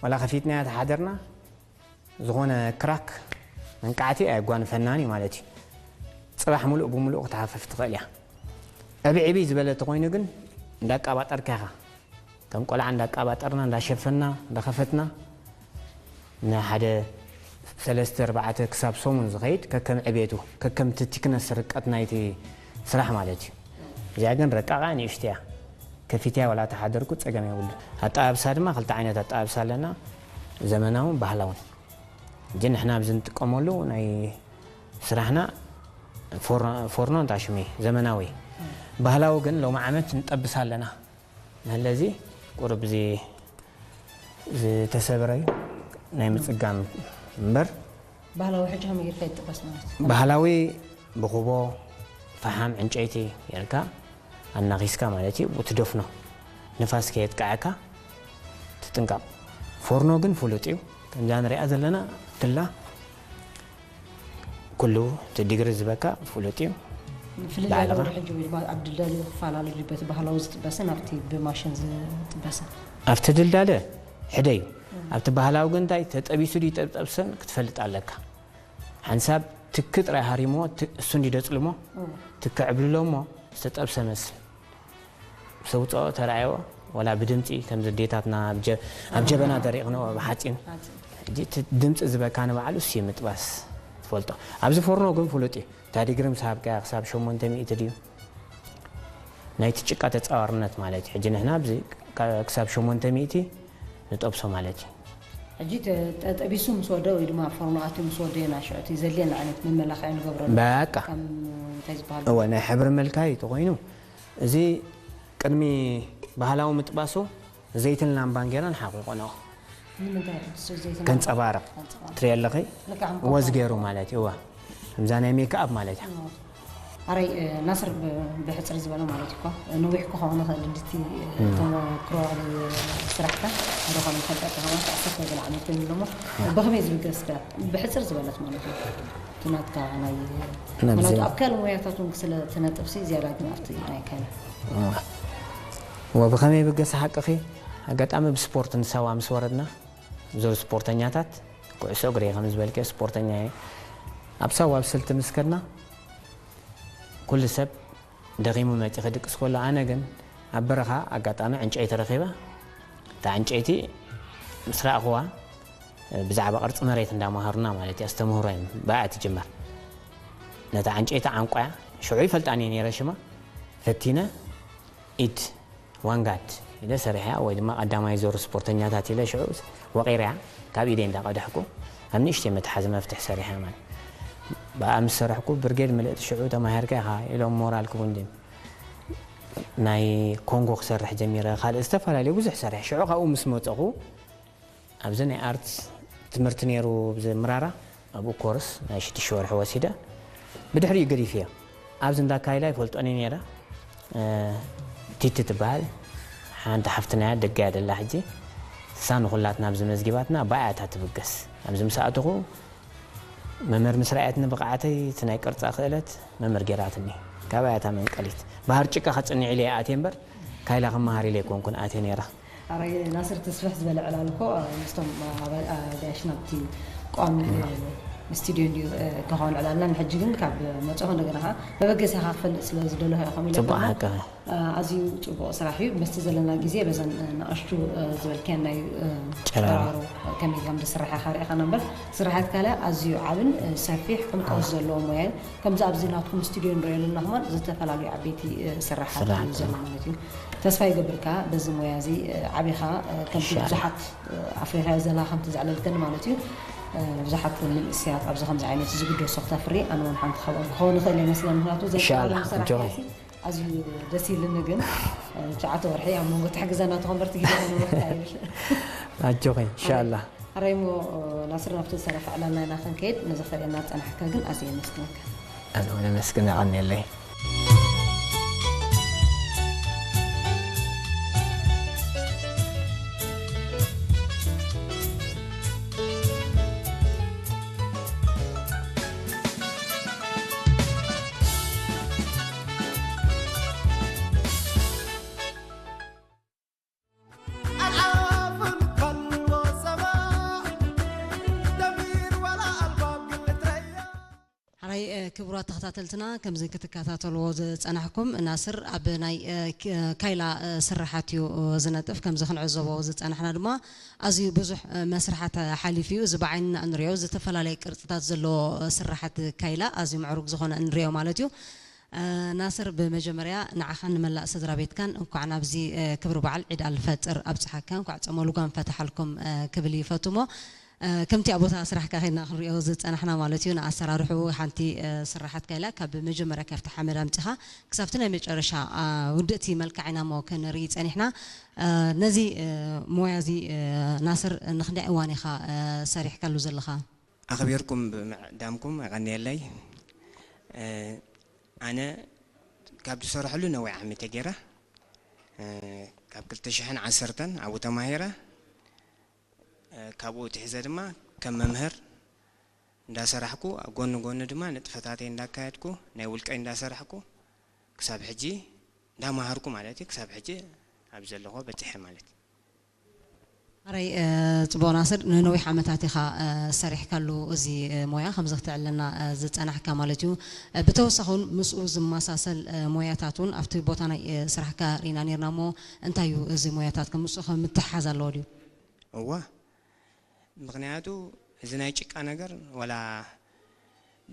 ዋላ ከፊትናያ ተሓደርና ዝኾነ ክራክ መንቃዕቲ ኣየጓንፈናን እዩ ማለት እዩ። ጽባሕ ሙሉእ ብምሉእ ክትሃፍፍ ትኽእል እያ። ዕብይ ዕብይ ዝበለ ተኾይኑ ግን እንዳቃባጠርካ ኢኻ። ከም ቆልዓ እንዳቃባጠርና፣ እንዳሸፈና፣ እንዳኸፈትና ንሓደ ሰለስተ፣ ኣርባዕተ ክሳብ ሰሙን ዝኸይድ ከከም ዕቤቱ፣ ከከምቲ ቲክነስ ርቀት ናይቲ ስራሕ ማለት እዩ። እዚኣ ግን ረቃቓ ንእሽቶ እያ። ከፊትያ ዋላ ተሓደርኩ ጸገም የብሉ። ኣጠባብሳ ድማ ክልተ ዓይነት ኣጠባብሳ ኣለና፣ ዘመናውን ባህላውን። ሕጂ ንሕና ኣብዚ እንጥቀመሉ ናይ ስራሕና ፎርኖ፣ ፎርኖ እንታ ሽሚ ዘመናዊ። ባህላዊ ግን ሎሚ ዓመት ንጠብስ ኣለና። ናለዚ ቁሩብ እዚ ዝተሰበረ እዩ ናይ ምጽጋም እምበር። ባህላዊ ሕጂ ከመይ ጌርካ ይጥበስ ማለት እዩ? ባህላዊ ብኩቦ፣ ፈሓም፣ ዕንጨይቲ ጌርካ ኣናኺስካ ማለት እዩ፣ ትደፍኖ። ንፋስ ከየጥቅዐካ ትጥንቀቕ። ፎርኖ ግን ፍሉጥ እዩ። ከምዛ ንሪኣ ዘለና ትላ ኩሉ እቲ ዲግሪ ዝበካ ፍሉጥ እዩ። ፍልልይ ባዕልኻ ኣለዎ ሕጂ ወይ ድማ ኣብ ድልዳለ ክፈላለ ድዩ በቲ ባህላዊ ዝጥበስን ኣብቲ ብማሽን ዝጥበስን? ኣብቲ ድልዳለ ሕደ እዩ። ኣብቲ ባህላዊ ግን እንታይ ተጠቢሱ ድዩ ጠብጠብሰን ክትፈልጥ ኣለካ። ሓንሳብ ትኪ ጥራይ ሃሪሞ፣ ት-፣ እሱ እንዲ ደጽልሞ፣ እዎ። ትኪ ዕብልሎ እሞ ዝተጠብሰ መስል። ሰውፅኦ ተራእዮ፣ ወላ ብድምፂ፣ ከምዚ ኣዴታትና ኣብ ጀ-፣ ኣብ ጀበና ደሪቕንኦ፣ ብሓፂን። ሓፂን። ሕጂ እቲ ድምፂ ዝበካ ንባዕሉ እሱ እዩ ምጥባስ ትፈልጦ። ኣብዚ ፎርኖ ግን ፍሉጥ እዩ። እታ ዲግሪ ምስ ሃብካያ ክሳብ ሸሞንተ ሚእቲ ድዩ? ናይቲ ጭቃ ተፃዋርነት ማለት እዩ። ሕጂ ንሕና ኣብዚ ካ-፣ ክሳብ ሸሞንተ ሚእቲ ንጠብሶ ማለት እዩ። ሕጂ ተ-፣ ጠ-፣ ጠቢሱ ምስ ወደ ወይ ድማ ፎርኖ ኣትዩ ምስ ወደ ኢና ሽዑ እቲ ዘድልየና ዓይነት መመላኽዒ ንገብረሉ። በቃ። ከም እንታይ ዝበሃል? እወ፣ ናይ ሕብሪ መልካይ ተኾይኑ፣ እዚ ቅድሚ ባህላዊ ምጥባሱ ዘይትን ላምባን ጌርና ንሓቑቑንኦ። ንምንታይ እቲ ዘይትን ከንጸባርቕ። ከንጸባርቕ። ትሪኢ ኣለኺ? ልክዕ ከም ወዝ ኮኾብ። ገይሩ ማለት እዩ፣ እወ። ከምዛ ናይ ሜክኣፕ ማለት እዩ። እወ። ኣረይ፣ እ፣ ናስር ብ-፣ ብሕጽር ዝበለ ማለት እዩ እኮ። ነዊሕ ክኸውን ይኽእል፣ እንድቲ፣ እ፣ እም። ተመክሮ ኣብ ስራሕካ፣ ዝኾነ ፈልጠት ተኸማስ፣ ዓሰርተ ገለ ዓመት ኮይኑ ደሞ፣ እም። ብኸመይ ዝብገስ ከ? ብሕጽር ዝበለት ማለት እዩ። እቲ ናትካ ናይ፣ ናብዚ ምኽንያቱ ኣብ ካልእ ሞያታት እውን ስለ ትነጥፍ ሲ፣ ዝያዳ ግን ኣብቲ ናይ ካልእ። እዋ። እዋ፣ ብኸመይ ብገስ ሓቅኺ? ኣጋጣሚ ብስፖርት ንሳዋ ምስ ወረድና፣ ዙር ስፖርተኛታት፣ ኩዕሶ እግሪ ከም ዝበልክዮ ስፖርተኛ እየ። ኣብ ሳዋ ኣብ ስልቲ ምስ ከድና፣ ኩሉ ሰብ ደኺሙ መጺኡ ክድቅስ ከሎ፣ ኣነ ግን ኣብ በረኻ ኣጋጣሚ ዕንጨይቲ ረኺበ። እታ ዕንጨይቲ ምስ ረኣኽዋ፣ ብዛዕባ ቅርጺ መሬት እንዳመሃሩና ማለት እዩ፣ ኣስተምህሮ እዮም፣ ብኣ ትጅመር። ነታ ዕንጨይቲ ዓንቋያ፣ ሽዑ ይፈልጣን እየ ነይረ ሽማ፣ ፈቲነ፣ ኢድ ዋንጋድ ኢለ ሰሪሐያ፣ ወይ ድማ ቀዳማይ ዞር ስፖርተኛታት ኢለ ሽዑ ወቒረያ፣ ካብ ኢደይ እንዳቐደሕኩ፣ ኣብ ንእሽተይ መትሓዚ መፍትሕ ሰሪሐያ ማለት። ብኣ ምስ ሰረሕኩ፣ ብርጌድ ምልእቲ ሽዑ ተማሂርካ ኢኻ ኢሎም ሞራል ክቡን ድም። ናይ ኮንጎ ክሰርሕ ጀሚረ፣ ካልእ ዝተፈላለዩ ብዙሕ ሰሪሐ። ሽዑ ካብኡ ምስ መጸኹ፣ ኣብዚ ናይ ኣርት ትምህርቲ ነይሩ፣ ኣብዚ ምራራ፣ ኣብኡ ኮርስ ናይ ሽዱሽተ ወርሒ ወሲደ። ብድሕሪኡ ገዲፍዮ። ኣብዚ እንዳካይላ ይፈልጦኒ ነይረ። እ፣ ቲቲ ትበሃል። ሓንቲ ሓፍትና እያ፣ ደገ እያ ደላ ሕጂ። እሳ ንሳ ንኹላትና ኣብዚ መዝጊባትና ብኣያ እታ ትብገስ። ኣብዚ ምስ ኣተኹ መምህር ምስ ረኣየትኒ ብቕዓተይ፣ እቲ ናይ ቅርጻ ክእለት መምህር ጌራትኒ። ካብኣ እያ እታ መንቀሊት። ባህር ጭቃ ከጽንዕ ኢለ እየ ኣትየ እምበር፣ ካይላ ክመሃር ኢለ ኣይኮንኩን ኣትየ ነይረ። ኣረ ናስር፣ እቲ ስፍሕ ዝበለ ዕላል እኮ ምስቶም ኣባል ኣጋይሽና ኣብቲ ቋሚ ስቱድዮ እንድዩ ክኸውን ዕላልና። ንሕጂ ግን ካብ መጽኦ እንደገና ከዓ መበገሲኻ ክፈልጥ ስለ ዝደለኹ ኢኹም ኢለ ጽቡቕ ሓቂ። ኣዝዩ ጽቡቕ ስራሕ እዩ። በስቲ ዘለና ግዜ በዘን ንኣሽቱ ዝበልክያን ናይ ጨራሩ ጨራሩ ከመይ ከም ዝስራሕ ኢኻ ርኢኻና እምበር፣ ስራሓት ካልእ ኣዝዩ ዓብን ሰፊሕ ዕምቆት ዘለዎ ሞያ እዩ። ከምዚ ኣብዚ ናትኩም ስቱድዮ ንሪኦ ዘለና ከማን ዝተፈላለዩ ዓበይቲ ስራሓት ስራሓት እዩ ዘሎ ማለት እዩ። ተስፋ ይገብር ከዓ በዚ ሞያ እዚ ዓቢኻ ከምቲ ኢንሻላህ። ብዙሓት ኣፍሪኻዮ ዘለኻ ከምቲ ዘዕለልከኒ ማለት እዩ። ብዙሓት መንእሰያት ኣብዚ ከምዚ ዓይነት ዝግደሱ ክተፍሪ ኣነ እውን ሓንቲ ካብኦም ክኸውን ይኽእል እየ መስለኒ። ምክንያቱ ኢንሻላህ፣ ዘጠቓለሉ ኣጆኺ። ስራሕቲ ኣዝዩ ደስ ኢልኒ፣ ግን ትሽዓተ ወርሒ ኣብ መንጎ ትሕግዘና ተኾንበርቲ ግዜ ንወቅት ኣይብል። ኣጆኺ፣ ኢንሻላህ። ኣረይ እሞ ናስር፣ ናብቲ ዝሰረፈ ዕላልና ኢና ክንከይድ፣ ነዚ ክተርእየና ዝጸናሕካ ግን ኣዝየ የመስግነካ። ኣነ እውን ኣመስግን፣ የቐንየለይ። ሓራይ ክቡራት ተኸታተልትና፣ ከምዚ ክትከታተልዎ ዝጸናሕኩም፣ ናስር ኣብ ናይ ካይላ ስራሓት እዩ ዝነጥፍ። ከምዚ ክንዕዘቦ ዝጸናሕና ድማ ኣዝዩ ብዙሕ መስርሓት ሓሊፉ እዩ። እዚ ብዓይንና እንሪኦ ዝተፈላለየ ቅርጽታት ዘለዎ ስራሓት ካይላ ኣዝዩ ምዕሩግ ዝኾነ እንሪኦ ማለት እዩ። ናስር፣ ብመጀመርያ ንዓኻን ንመላእ ስድራ ቤትካን እንኳዕ ናብዚ ክብሪ በዓል ዒድ ኣልፈጥር ኣብጽሓካ፣ እንኳዕ ጾመ ልጓም ፈትሓልኩም ክብል ይፈቱ እሞ፣ ከምቲ ኣብ ቦታ ስራሕካ ኸይድና ክንሪኦ ዝጸናሕና ማለት እዩ፣ ንኣሰራርሕኡ ሓንቲ ስራሓት ካይላ ካብ መጀመርያ ካብቲ ሓመድ ኣምጺኻ ክሳብቲ ናይ መጨረሻ ውድእቲ መልክዓ ኢና እሞ ክንርኢ ጸኒሕና። ነዚ ሞያ እዚ ናስር ንኽንደይ እዋን ኢኻ ሰሪሕካሉ ዘለኻ? ኣኽቢርኩም ብምዕዳምኩም የቐንየለይ። ኣነ ካብ ዝሰርሐሉ ነዊሕ ዓመት ገይረ፣ ካብ ክልተ ሽሕን ዓሰርተን ኣብኡ ተማሂረ። ካብኡ ትሒዘ ድማ ከም መምህር እንዳሰራሕኩ፣ ጎኒ ጎኒ ድማ ንጥፈታተይ እንዳካየድኩ፣ ናይ ውልቀይ እንዳሰራሕኩ ክሳብ ሕጂ እንዳመሃርኩ ማለት እዩ። ክሳብ ሕጂ ኣብ ዘለኹ በጺሐ ማለት እዩ። ኣረይ፣ ጽቡቕ ናስር፣ ንነዊሕ ዓመታት ኢኻ ሰሪሕካሉ እዚ ሞያ፣ ከምዚ ክተዕልና ዝጸናሕካ ማለት እዩ። ብተወሳኺ እውን ምስኡ ዝመሳሰል ሞያታት እውን ኣብቲ ቦታ ናይ ስራሕካ ርኢና ነርና እሞ፣ እንታይ እዩ እዚ ሞያታት ከም ምስኡ ከም ምትሕሓዝ ኣለዎ ድዩ? እዋ፣ ምኽንያቱ እዚ ናይ ጭቃ ነገር ዋላ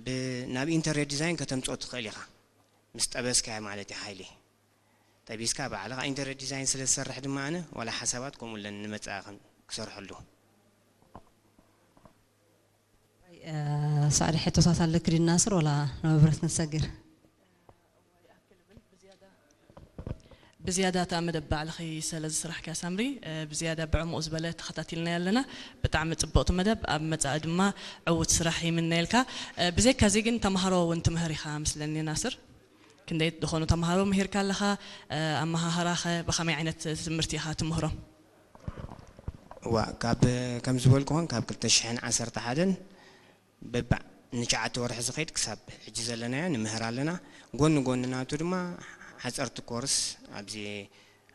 ብ-፣ ናብ ኢንተርየር ዲዛይን ከተምጽኦ ትኽእል ኢኻ፣ ምስ ጠበስካዮ ማለት እዩ። ሓይሊ ጠቢስካ ባዕልኻ ኢንተርየር ዲዛይን ስለ ዝሰርሕ ድማ ኣነ ዋላ ሓሳባት ከምኡ ኣለኒ ንመጻኢ ክን-፣ ክሰርሐሉ። እ፣ ሳዕሪ ሕቶታት ኣለኪ ድዩ ናስር፣ ወላ ናብ ብረት ክንሰግር? ብዝያዳ እታ መደብ ባዕልኺ ስለ ዝስራሕካ ሳምሪ፣ እ፣ ብዝያዳ ብዕሙቕ ዝበለ ተኸታቲልናያ ኣለና። ብጣዕሚ ጽብቕቲ መደብ፣ ኣብ መጻኢ ድማ ዕዉት ስራሕ ይምነየልካ። እ፣ ብዘይካዚ ግን ተምሃሮ እውን ትምህር ኢኻ ምስለኒ ናስር። ክንደይ ዝኾኑ ተምሃሮ ምሂርካ ኣለኻ? እ፣ ኣመሃህራኸ ብኸመይ ዓይነት ትምህርቲ ኢኻ ትምህሮም? እዋ፣ ካብ፣ ከም ዝበልኩኽን ካብ ክልተ ሽሕን ዓሰርተ ሓደን በባዕ ንትሽዓተ ወርሒ ዝኸይድ ክሳብ ሕጂ ዘለናዮ ንምህር ኣለና። ጎኒ ጎኒ ናቱ ድማ ሓፀርቲ ኮርስ ኣብዚ፣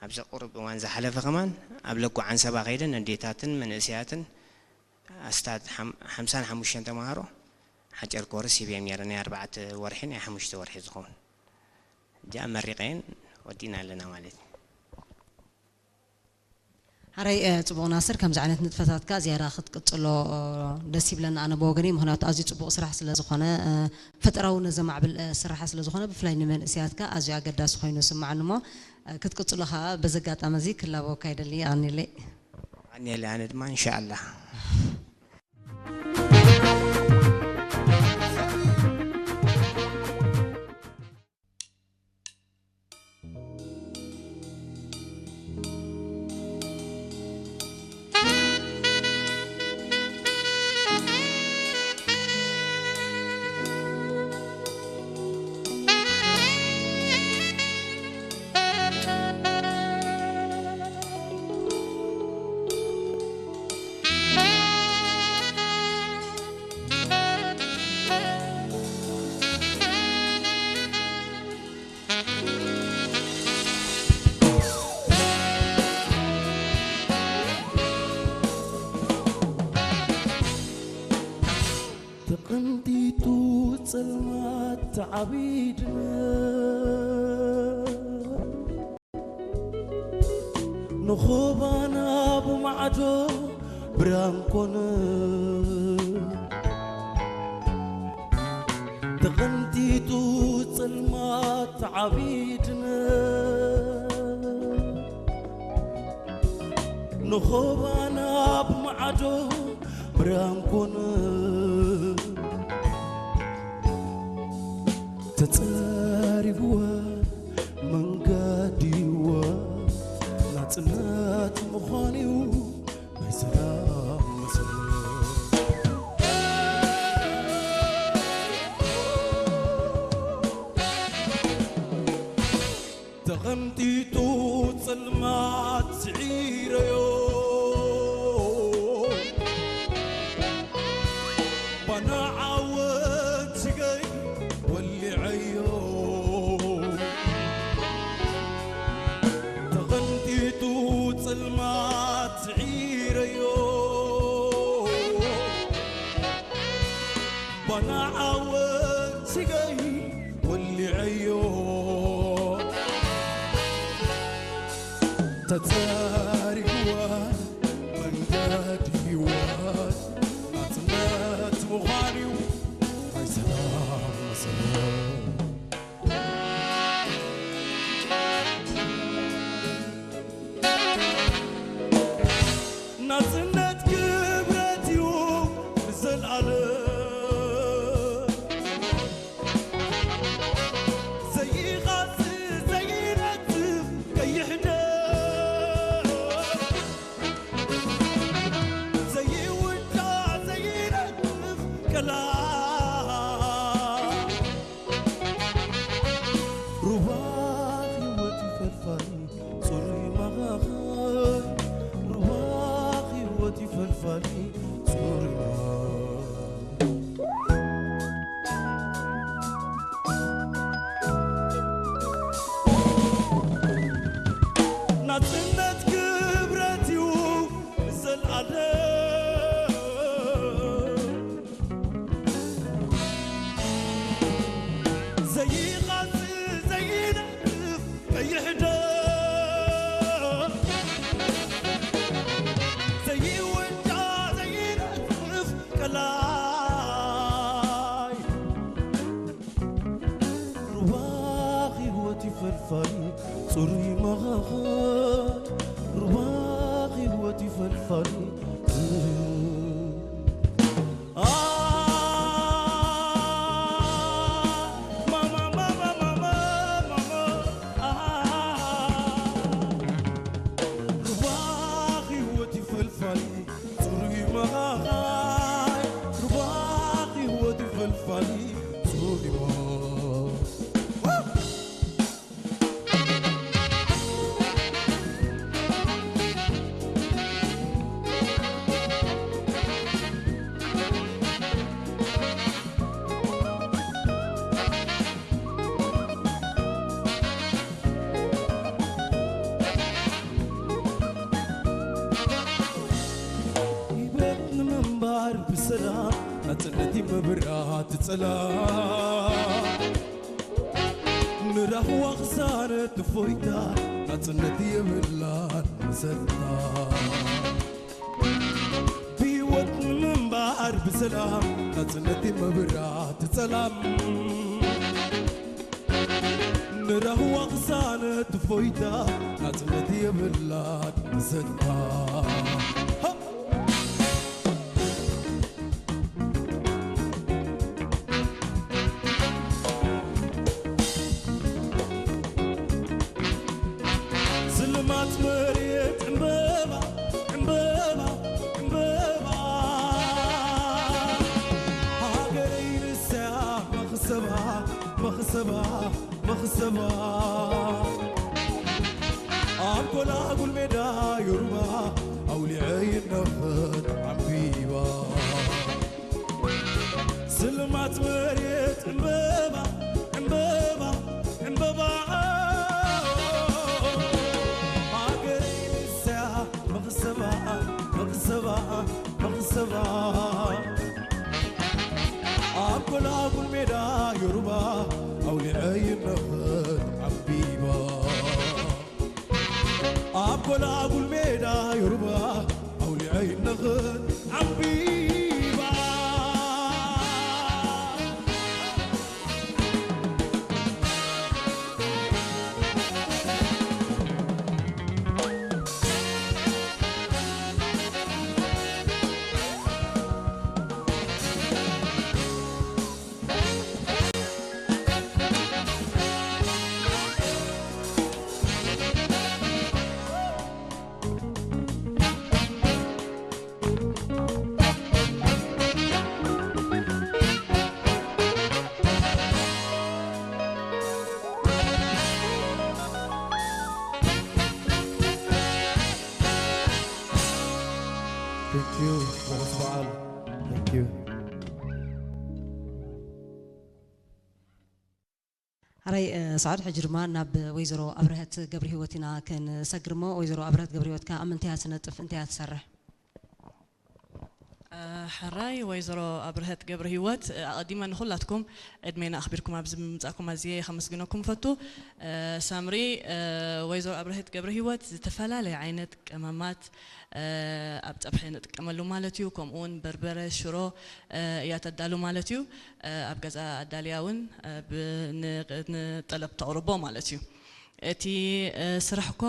ኣብዚ ቁሩብ እዋን ዝሓለፈ ከማን ኣብ ለጉ ዓንሰባ ከይደን ኣዴታትን መንእሰያትን ኣስታት ሓም-፣ ሓምሳን ሓሙሽተን ተምሃሮ ሓፂር ኮርስ ሂበዮም ነይረ፣ ናይ ኣርባዕተ ወርሒ ናይ ሓሙሽተ ወርሒ ዝኸውን። እዚኣ መሪቐየን ወዲእና ኣለና ማለት እዩ። ሓራይ፣ እ፣ ጽቡቕ ናስር፣ ከምዚ ዓይነት ንጥፈታትካ ዝያዳ ክትቅጽሎ፣ እ፣ ደስ ይብለና ኣነ ብወገነይ፣ ምኽንያቱ ኣዝዩ ጽቡቕ ስራሕ ስለ ዝኾነ፣ እ፣ ፈጠራዊ ነዘማዕብል፣ እ፣ ስራሕ ስለ ዝኾነ፣ ብፍላይ ንመንእሰያትካ ኣዝዩ ኣገዳሲ ኮይኑ ይስምዓኒ እሞ፣ እ፣ ክትቅጽሎ ከኣ በዚ ኣጋጣሚ እዚ ክላበወካ ይደሊ። የቐንየለይ። የቐንየለይ ኣነ ድማ፣ እንሻኣላህ። ተቐንጢጡ ጸልማት ተዓቢድና፣ ንኾባና ብማዕዶ ብርሃን ኮነ። ተቐንጢጡ ጸልማት ተዓቢድና፣ ንኾባና ብማዕዶ ብርሃን ኮነ። ተጸሪግዋ መንገዲዋ ናጽነት ምዃን'ዩ ናይ ሰላም መሰረት። ተቐንጢጡ ጸልማት ስዒረዮ፣ ባና ዓወት ስገይ ወሊዐዮ። ተቐንጢጡ ጸልማት ስዒረዮ፣ ባና ዓወት ስገይ ወሊዐዮ። ተጸሪግዋ መንገዲ ህይወት ናጽነት ምዃን'ዩ ናይ ሰላም መሰረት። ናጽነት ክብረት እዩ ንዘለኣለም። ዘይኻጽእ ዘይነጥፍ ቀይሕ ደም፣ ዘይውዳእ ዘይነጥፍ ቀላይ። ሩባ ህይወት ይፈልፋል ጽሩይ መኻኸል፣ ሩባ ህይወት ይፈልፋል ጽሩይ መኻኸል። ናጽነት ክብረት እዩ ንዘለኣለም። ዘይኻጽእ ዘይነጥፍ ቀይሕ ደም፣ ዘይውዳእ ዘይነጥፍ ቀላይ። ሩባ ህይወት ይፈልፋል ጽሩይ መኻኸል፣ ሩባ ህይወት ይፈልፋል። አ፣ ማማ፣ ማማ፣ ማማ፣ ማማ፣ አ፣ ሩባ ህይወት ይፈልፋል ጽሩይ መኻኸል፣ ሩባ ህይወት ይፈልፋል ጽሩይ መኻኸል። ህይወት ንምንባር ብሰላም ናጽነት መብራት ጸላም። ንራህዋ ክሳነ ትፎይታ ናጽነት የብላን መሰታ። ብህይወት ንምንባር ብሰላም ናጽነት መብራት ጸላም። ንራህዋ ክሳነ ትፎይታ ናጽነት የብላን መሰታ። ስልማት መሬት ዕምበባ፣ ዕምበባ፣ ዕምበባ፣ ሃገረይ ንሰያ መኽሰባ፣ መኽሰባ፣ መኽሰባ። ኣብ ጎላጉል ሜዳ ዮሩባ ኣውሊዐ ይነኽድ ዓምቢባ። ስልማት መሬት ዕምበባ፣ ዕምበባ፣ ዕምበባ። ሃገረይ ንሰያ መኽሰባ፣ መኽሰባ፣ መኽሰባ። ኣብ ጎላጉል ሜዳ ዮሩባ ኣውሊዐ ይነኽን ዓቢባ። ኣብ ጎላጉል ሜዳ ዮሩባ ኣውሊዐ ይነኽን ዓቢባ። Thank you. ርሑስ በዓል። Thank you. ሕራይ ሰዓድ፣ ሕጂ ድማ ናብ ወይዘሮ ኣብርሀት ገብረ ህይወት ኢና ክንሰግር እሞ፣ ወይዘሮ ኣብርሀት ገብረ ህይወት ከ ኣብ ምንታይ እያ ትነጥፍ፣ እንታይ እያ ትሰርሕ? ሕራይ ወይዘሮ ኣብርሀት ገብረ ህይወት፣ ኣቐዲመ ንኹላትኩም ዕድሜና ኣኽቢርኩም ኣብዚ ብምምጻእኩም ኣዝየ ከመስግነኩም እፈቱ። ሳምሪ፣ ወይዘሮ ኣብርሀት ገብረ ህይወት ዝተፈላለየ ዓይነት ቀመማት ኣብ ጸብሒ ንጥቀመሉ ማለት እዩ። ከምኡ እውን በርበረ፣ ሽሮ እያ ተዳሉ ማለት እዩ። ኣብ ገዛ ኣዳልያ እውን ንጠለብ ተቕርቦ ማለት እዩ። እቲ ስራሕ እኮ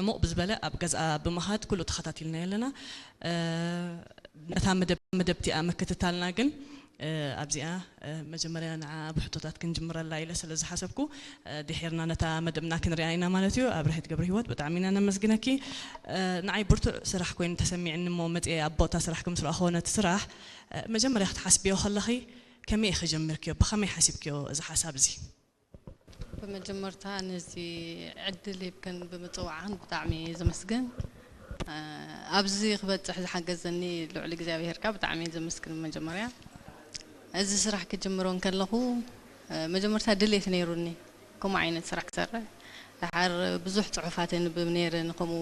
ዕሙቕ ብዝበለ ኣብ ገዝኣ ብምኻድ ኩሉ ተኸታቲልና ኣለና። ነታ መደብ መደብቲኣ ምክትታልና ግን ኣብዚኣ መጀመርያ ንዓ ብሕቶታት ክንጅምረላ ኢለ ስለ ዝሓሰብኩ ድሒርና ነታ መደብና ክንሪኣ ኢና ማለት እዩ። ኣብርሀት ገብረ ህይወት ብጣዕሚ ኢና ነመስግነኪ። ንዓይ ብርቱዕ ስራሕ ኮይኑ ተሰሚዕኒ እሞ መፅየ ኣብ ቦታ ስራሕ ክምስሎ ኣኸወነ እቲ ስራሕ መጀመርያ ክትሓስብዮ ከለኺ ከመይ ኢኺ ጀሚርክዮ? ብኸመይ ሓሲብክዮ እዚ ሓሳብ እዚ? ብመጀመርታ ነዚ ዕድል ሂብክን ብምፅዋዕኽን ብጣዕሚ እየ ዘመስግን። ኣብዚ ክበፅሕ ዝሓገዘኒ ልዑል እግዚኣብሄር ከዓ ብጣዕሚ እየ ዘመስግን። ብመጀመርያ እዚ ስራሕ ክጅምሮ እንከለኹ መጀመርታ ድሌት ነይሩኒ ከምኡ ዓይነት ስራሕ ክሰርሕ። ደሓር ብዙሕ ፅሑፋት የንብብ ነይረ ንከምኡ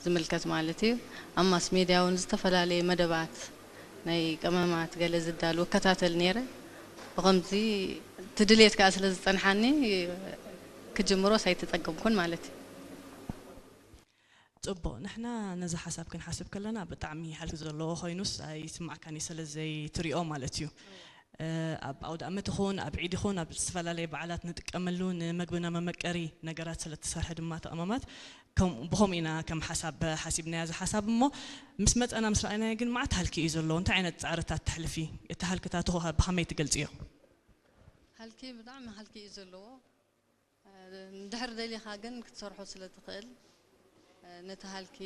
ዝምልከት ማለት እዩ። ኣብ ማስ ሜድያ እውን ዝተፈላለየ መደባት ናይ ቀመማት ገለ ዝዳሉ እከታተል ነይረ። ብኸምዚ እቲ ድሌት ከዓ ስለ ዝፀንሓኒ ክጅምሮስ ኣይተፀገምኩን ማለት እዩ። ፅቡቕ፣ ንሕና ነዚ ሓሳብ ክንሓስብ ከለና ብጣዕሚ ሃልኪ ዘለዎ ኮይኑስ ኣይስማዕካን እዩ ስለ ዘይትሪኦ ማለት እዩ። ኣብ ኣውደ ኣመት ይኹን ኣብ ዒድ ይኹን ኣብ ዝተፈላለየ በዓላት ንጥቀመሉ ንመግብና መመቀሪ ነገራት ስለ እትሰርሐ ድማ እቲ ቀመማት ከም- ብኸምኡ ኢና ከም ሓሳብ ሓሲብናያ እዚ ሓሳብ እሞ ምስ መፀና ምስ ረኣይናዮ ግን መዓት ሃልኪ እዩ ዘለዎ። እንታይ ዓይነት ፃዕርታት ተሕልፊ? እቲ ሃልክታቱ ከ ብኸመይ ትገልፅዮ? ሃልኪ ብጣዕሚ ሃልኪ እዩ ዘለዎ። እንድሕር ደሊኻ ግን ክትሰርሖ ስለ ትኽእል ነቲ ሃልኪ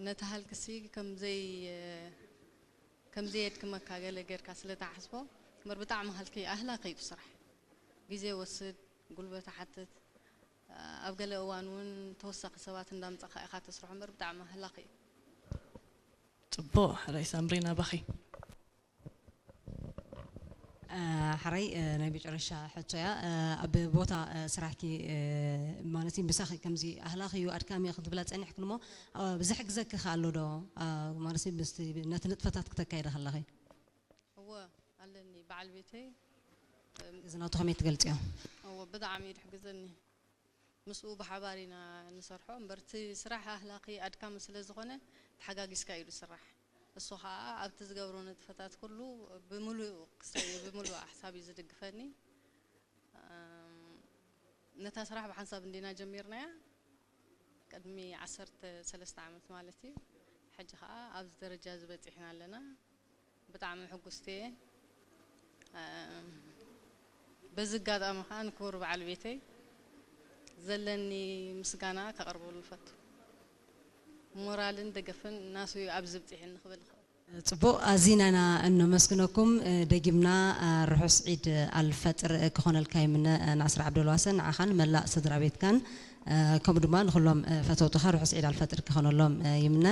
ነቲ ሃልክሲ ከም ዘይ ከም ዘየድክመካ ገለ ጌርካ ስለ ትሓስቦ እምበር ብጣዕሚ ሃልኪ ኣህላኺ እዩ እቲ ስራሕ። ግዜ ይወስድ፣ ጉልበት ይሓትት። ኣብ ገለ እዋን እውን ተወሳኺ ሰባት እንዳምጻኻ ኢኻ ተስርሖ እምበር ብጣዕሚ ኣህላኺ እዩ። ጽቡቕ፣ ሕራይ ሳምሪ ናባኺ። ሕራይ ናይ መጨረሻ ሕቶ እያ። ኣብ ቦታ ስራሕኪ ማለት ምሳኺ ከምዚ ኣህላኺ እዩ ኣድካሚ እዩ ክትብላ ጸኒሕክን እሞ ብዘሕግዘኪ ከ ኣሎ ዶ? ማለት ምስቲ ነቲ ንጥፈታት ክተካይደ ከለኺ? እወ ኣለኒ በዓል ቤተይ። እዚ ናቱ ከመይ ትገልጽዮ? እወ ብጣዕሚ እዩ ድሕግዘኒ። ምስኡ ብሓባር ኢና ንሰርሖ እምበር እቲ ስራሕ ኣህላኺ ኣድካሚ ስለ ዝኾነ ተሓጋጊዝካ እዩ ዝስራሕ። እሱ ኸዓ ኣብቲ ዝገብሮ ንጥፈታት ኩሉ ብምሉእ ክሰ- ብምሉእ ኣሕሳብ እዩ ዝድግፈኒ። እም፣ ነታ ስራሕ ብሓንሳብ እንዲና ጀሚርናያ ቅድሚ ዓሰርተ ሰለስተ ዓመት ማለት እዩ። ሕጂ ኸዓ ኣብዚ ደረጃ እዚ በፂሕና ኣለና። ብጣዕሚ ሕጉስቲ እየ። በዚ ኣጋጣሚ ከዓ ንክቡር በዓል ቤተይ ዘለኒ ምስጋና ከቕርበሉ እፈቱ። ሞራልን ደገፍን ናቱ እዩ ኣብዚ ኣብፂሕኒ ክብል እኽእል። ጽቡቕ፣ ኣዚና ኢና እነመስግነኩም። ደጊምና ርሑስ ዒድ ኣልፈጥር ክኾነልካ ይምነ ናስር ዓብደልዋሰ፣ ንዓኻን መላእ ስድራ ቤትካን ከምኡ ድማ ንኹሎም ፈተውትኻ ርሑስ ዒድ ኣልፈጥር ክኾነሎም ይምነ።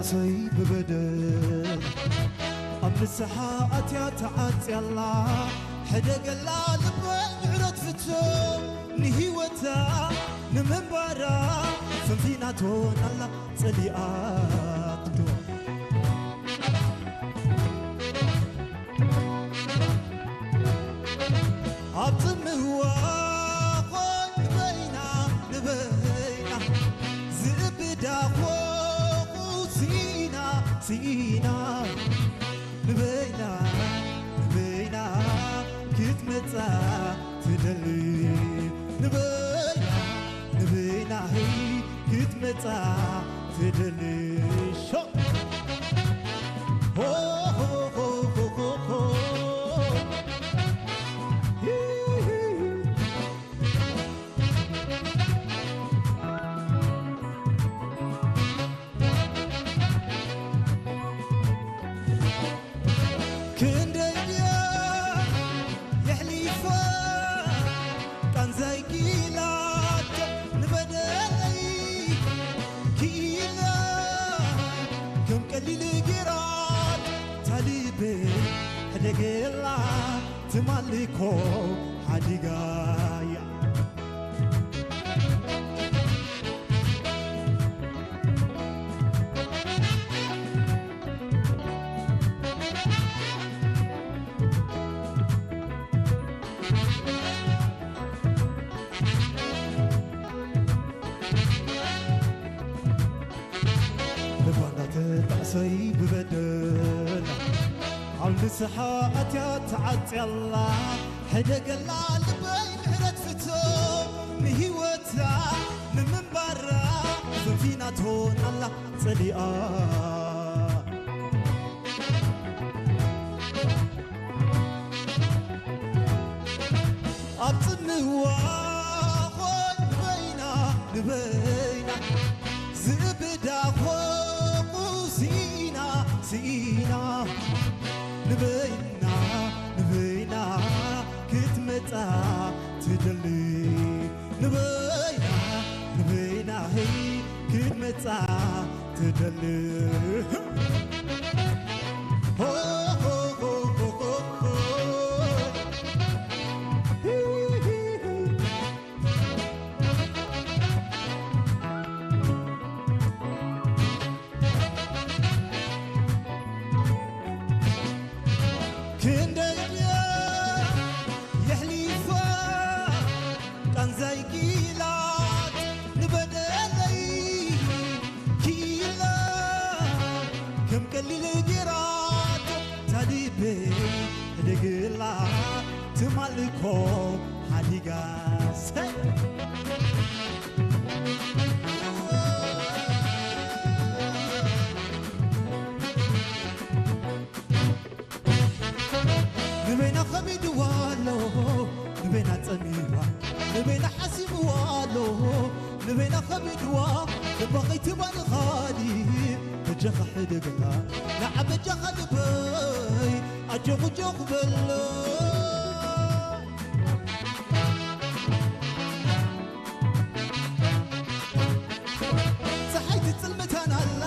ሰይ ብበደል ኣብ ንስሓ ኣትያ ተዓጽያላ፣ ሕደገላ ልበይ ምሕረት ፍቶ፣ ንህይወታ ንምንባራ ፈንፊናቶ ናላ ጸሊኣቶ። ኣብ ጽምዋ ኾን ንበይና ንበይና ዝእብዳ ኾኹ ስኢና ስኢና ንበይና ንበይና ክትመጻ ትደሊ ንበይና ንበይና ክትመጻ ትደሊ ሾ ሆ ሆ ሆ ሆ ሆ ሆ ክንደይ ድያ የሕሊፋ ቃንዛይ ኪላቶ ንበደለይ ኪኢላ ከም ቀሊል ጌራት ታሊበይ ሕደገላ ትማሊኮ ሓዲጋያ። ልባ እንዳተጣእሰይ ብበደላ ኣብ ንስሓ ኣትያ ተዓጽያላ ሕደገላ ልበይ ምሕረት ፍቶ ንህይወታ ንምንባራ ፈንፊናቶ ናላ ጸሊኣ ኣብ ጽምዋ ኾን ንበይና ንበይና ዝእብዳ ኾቁ ስኢና ስኢና ንበይና ንበይና ክትመጻ ትደሊ ንበይና ንበይና ክትመጻ ትደሊ ሆ ሆ ሆ ሆ ሆ ሆ ክንደይ ድያ የሕሊፋ ቃንዛይ ኪላት ንበደለይ ኪላ ከም ቀሊል ጌራት ታሊበይ ሕደግላ ትማልኮ ሓዲጋ ሰይ ንበይና ኸቢድዋ ኣሎ ንበይና ጸሚዋ ንበይና ሓሲብዋ ኣሎ ንበይና ኸቢድዋ ልባ ኸይትባ ንኻሊ በጃኻ ሕደገላ ንዓ በጃኻ ልበይ ኣጆኹ ጆኹ በሎ ጸሓይ ትጽልምታን ኣላ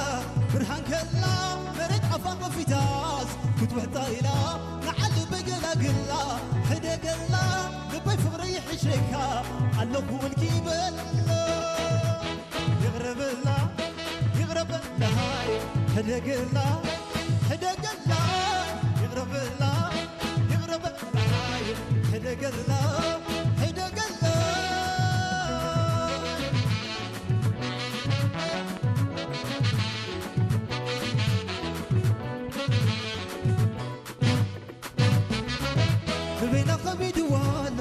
ብርሃን ከላ መሬት ኣፋ ከፊታስ ክትውሕጣ ኢላ ንዓሊ በገላግላ ሕደገላ ልበይ ፍቕሪ ይሕሸካ ኣለኹ ውልኪ በላ ይቕረበላ ይቕረበላ ሕደገላ ሕደገላ ይቕረበላ ይቕረበላ ሕደገላ ሕደገላ ንበይና ኸቢድዋ ኣሎ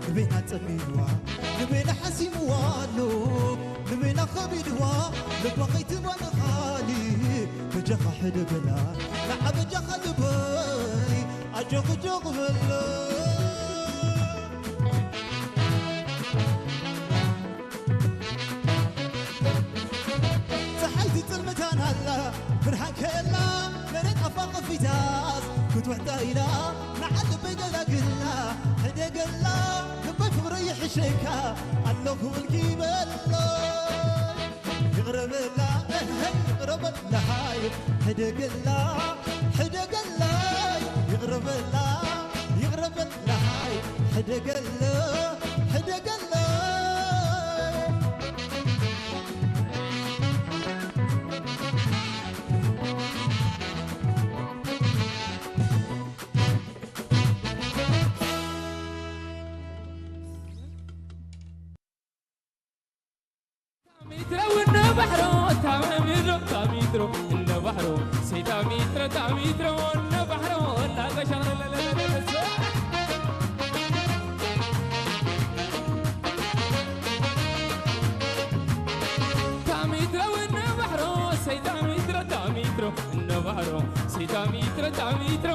ንበይና ጸሚድዋ ንበይና ሓሲምዋ ኣሎ ንበይና ኸቢድዋ ልባ ኸይትባ ንኻሊ በጃኻ ሕደገላ ንዓ በጃኻ ልበይ ኣጆኹ ጆኹ በሎ ጸሓይ ትጽልምታን ኣላ ብርሃን ከላ መሬት ኣፋ ኸፊታስ ክትውሕጣ ኢላ ንዓል ልበይ ገላግላ ሕደገላ ልበይ ፍቕሪ ይሕሸካ ኣለኹ ውልኪ በሎ ይቕረበላ እህ ይቕረበላሃይ ሕደገላ ሕደገላይ ይቕረበላ ይቕረበላሃይ ሕደገላ ሕደገላይ ታሚትረ ወነ ባሕሮ ታሚትሮ ታሚትሮ እነ ባሕሮ ሴታሚትረ ታሚትረ ወነ ባሕሮ ላገሻ ታሚትረ ወነ ባሕሮ ሴታሚትረ ታሚትሮ እነ ባሕሮ ሴታሚትረ ታሚትረ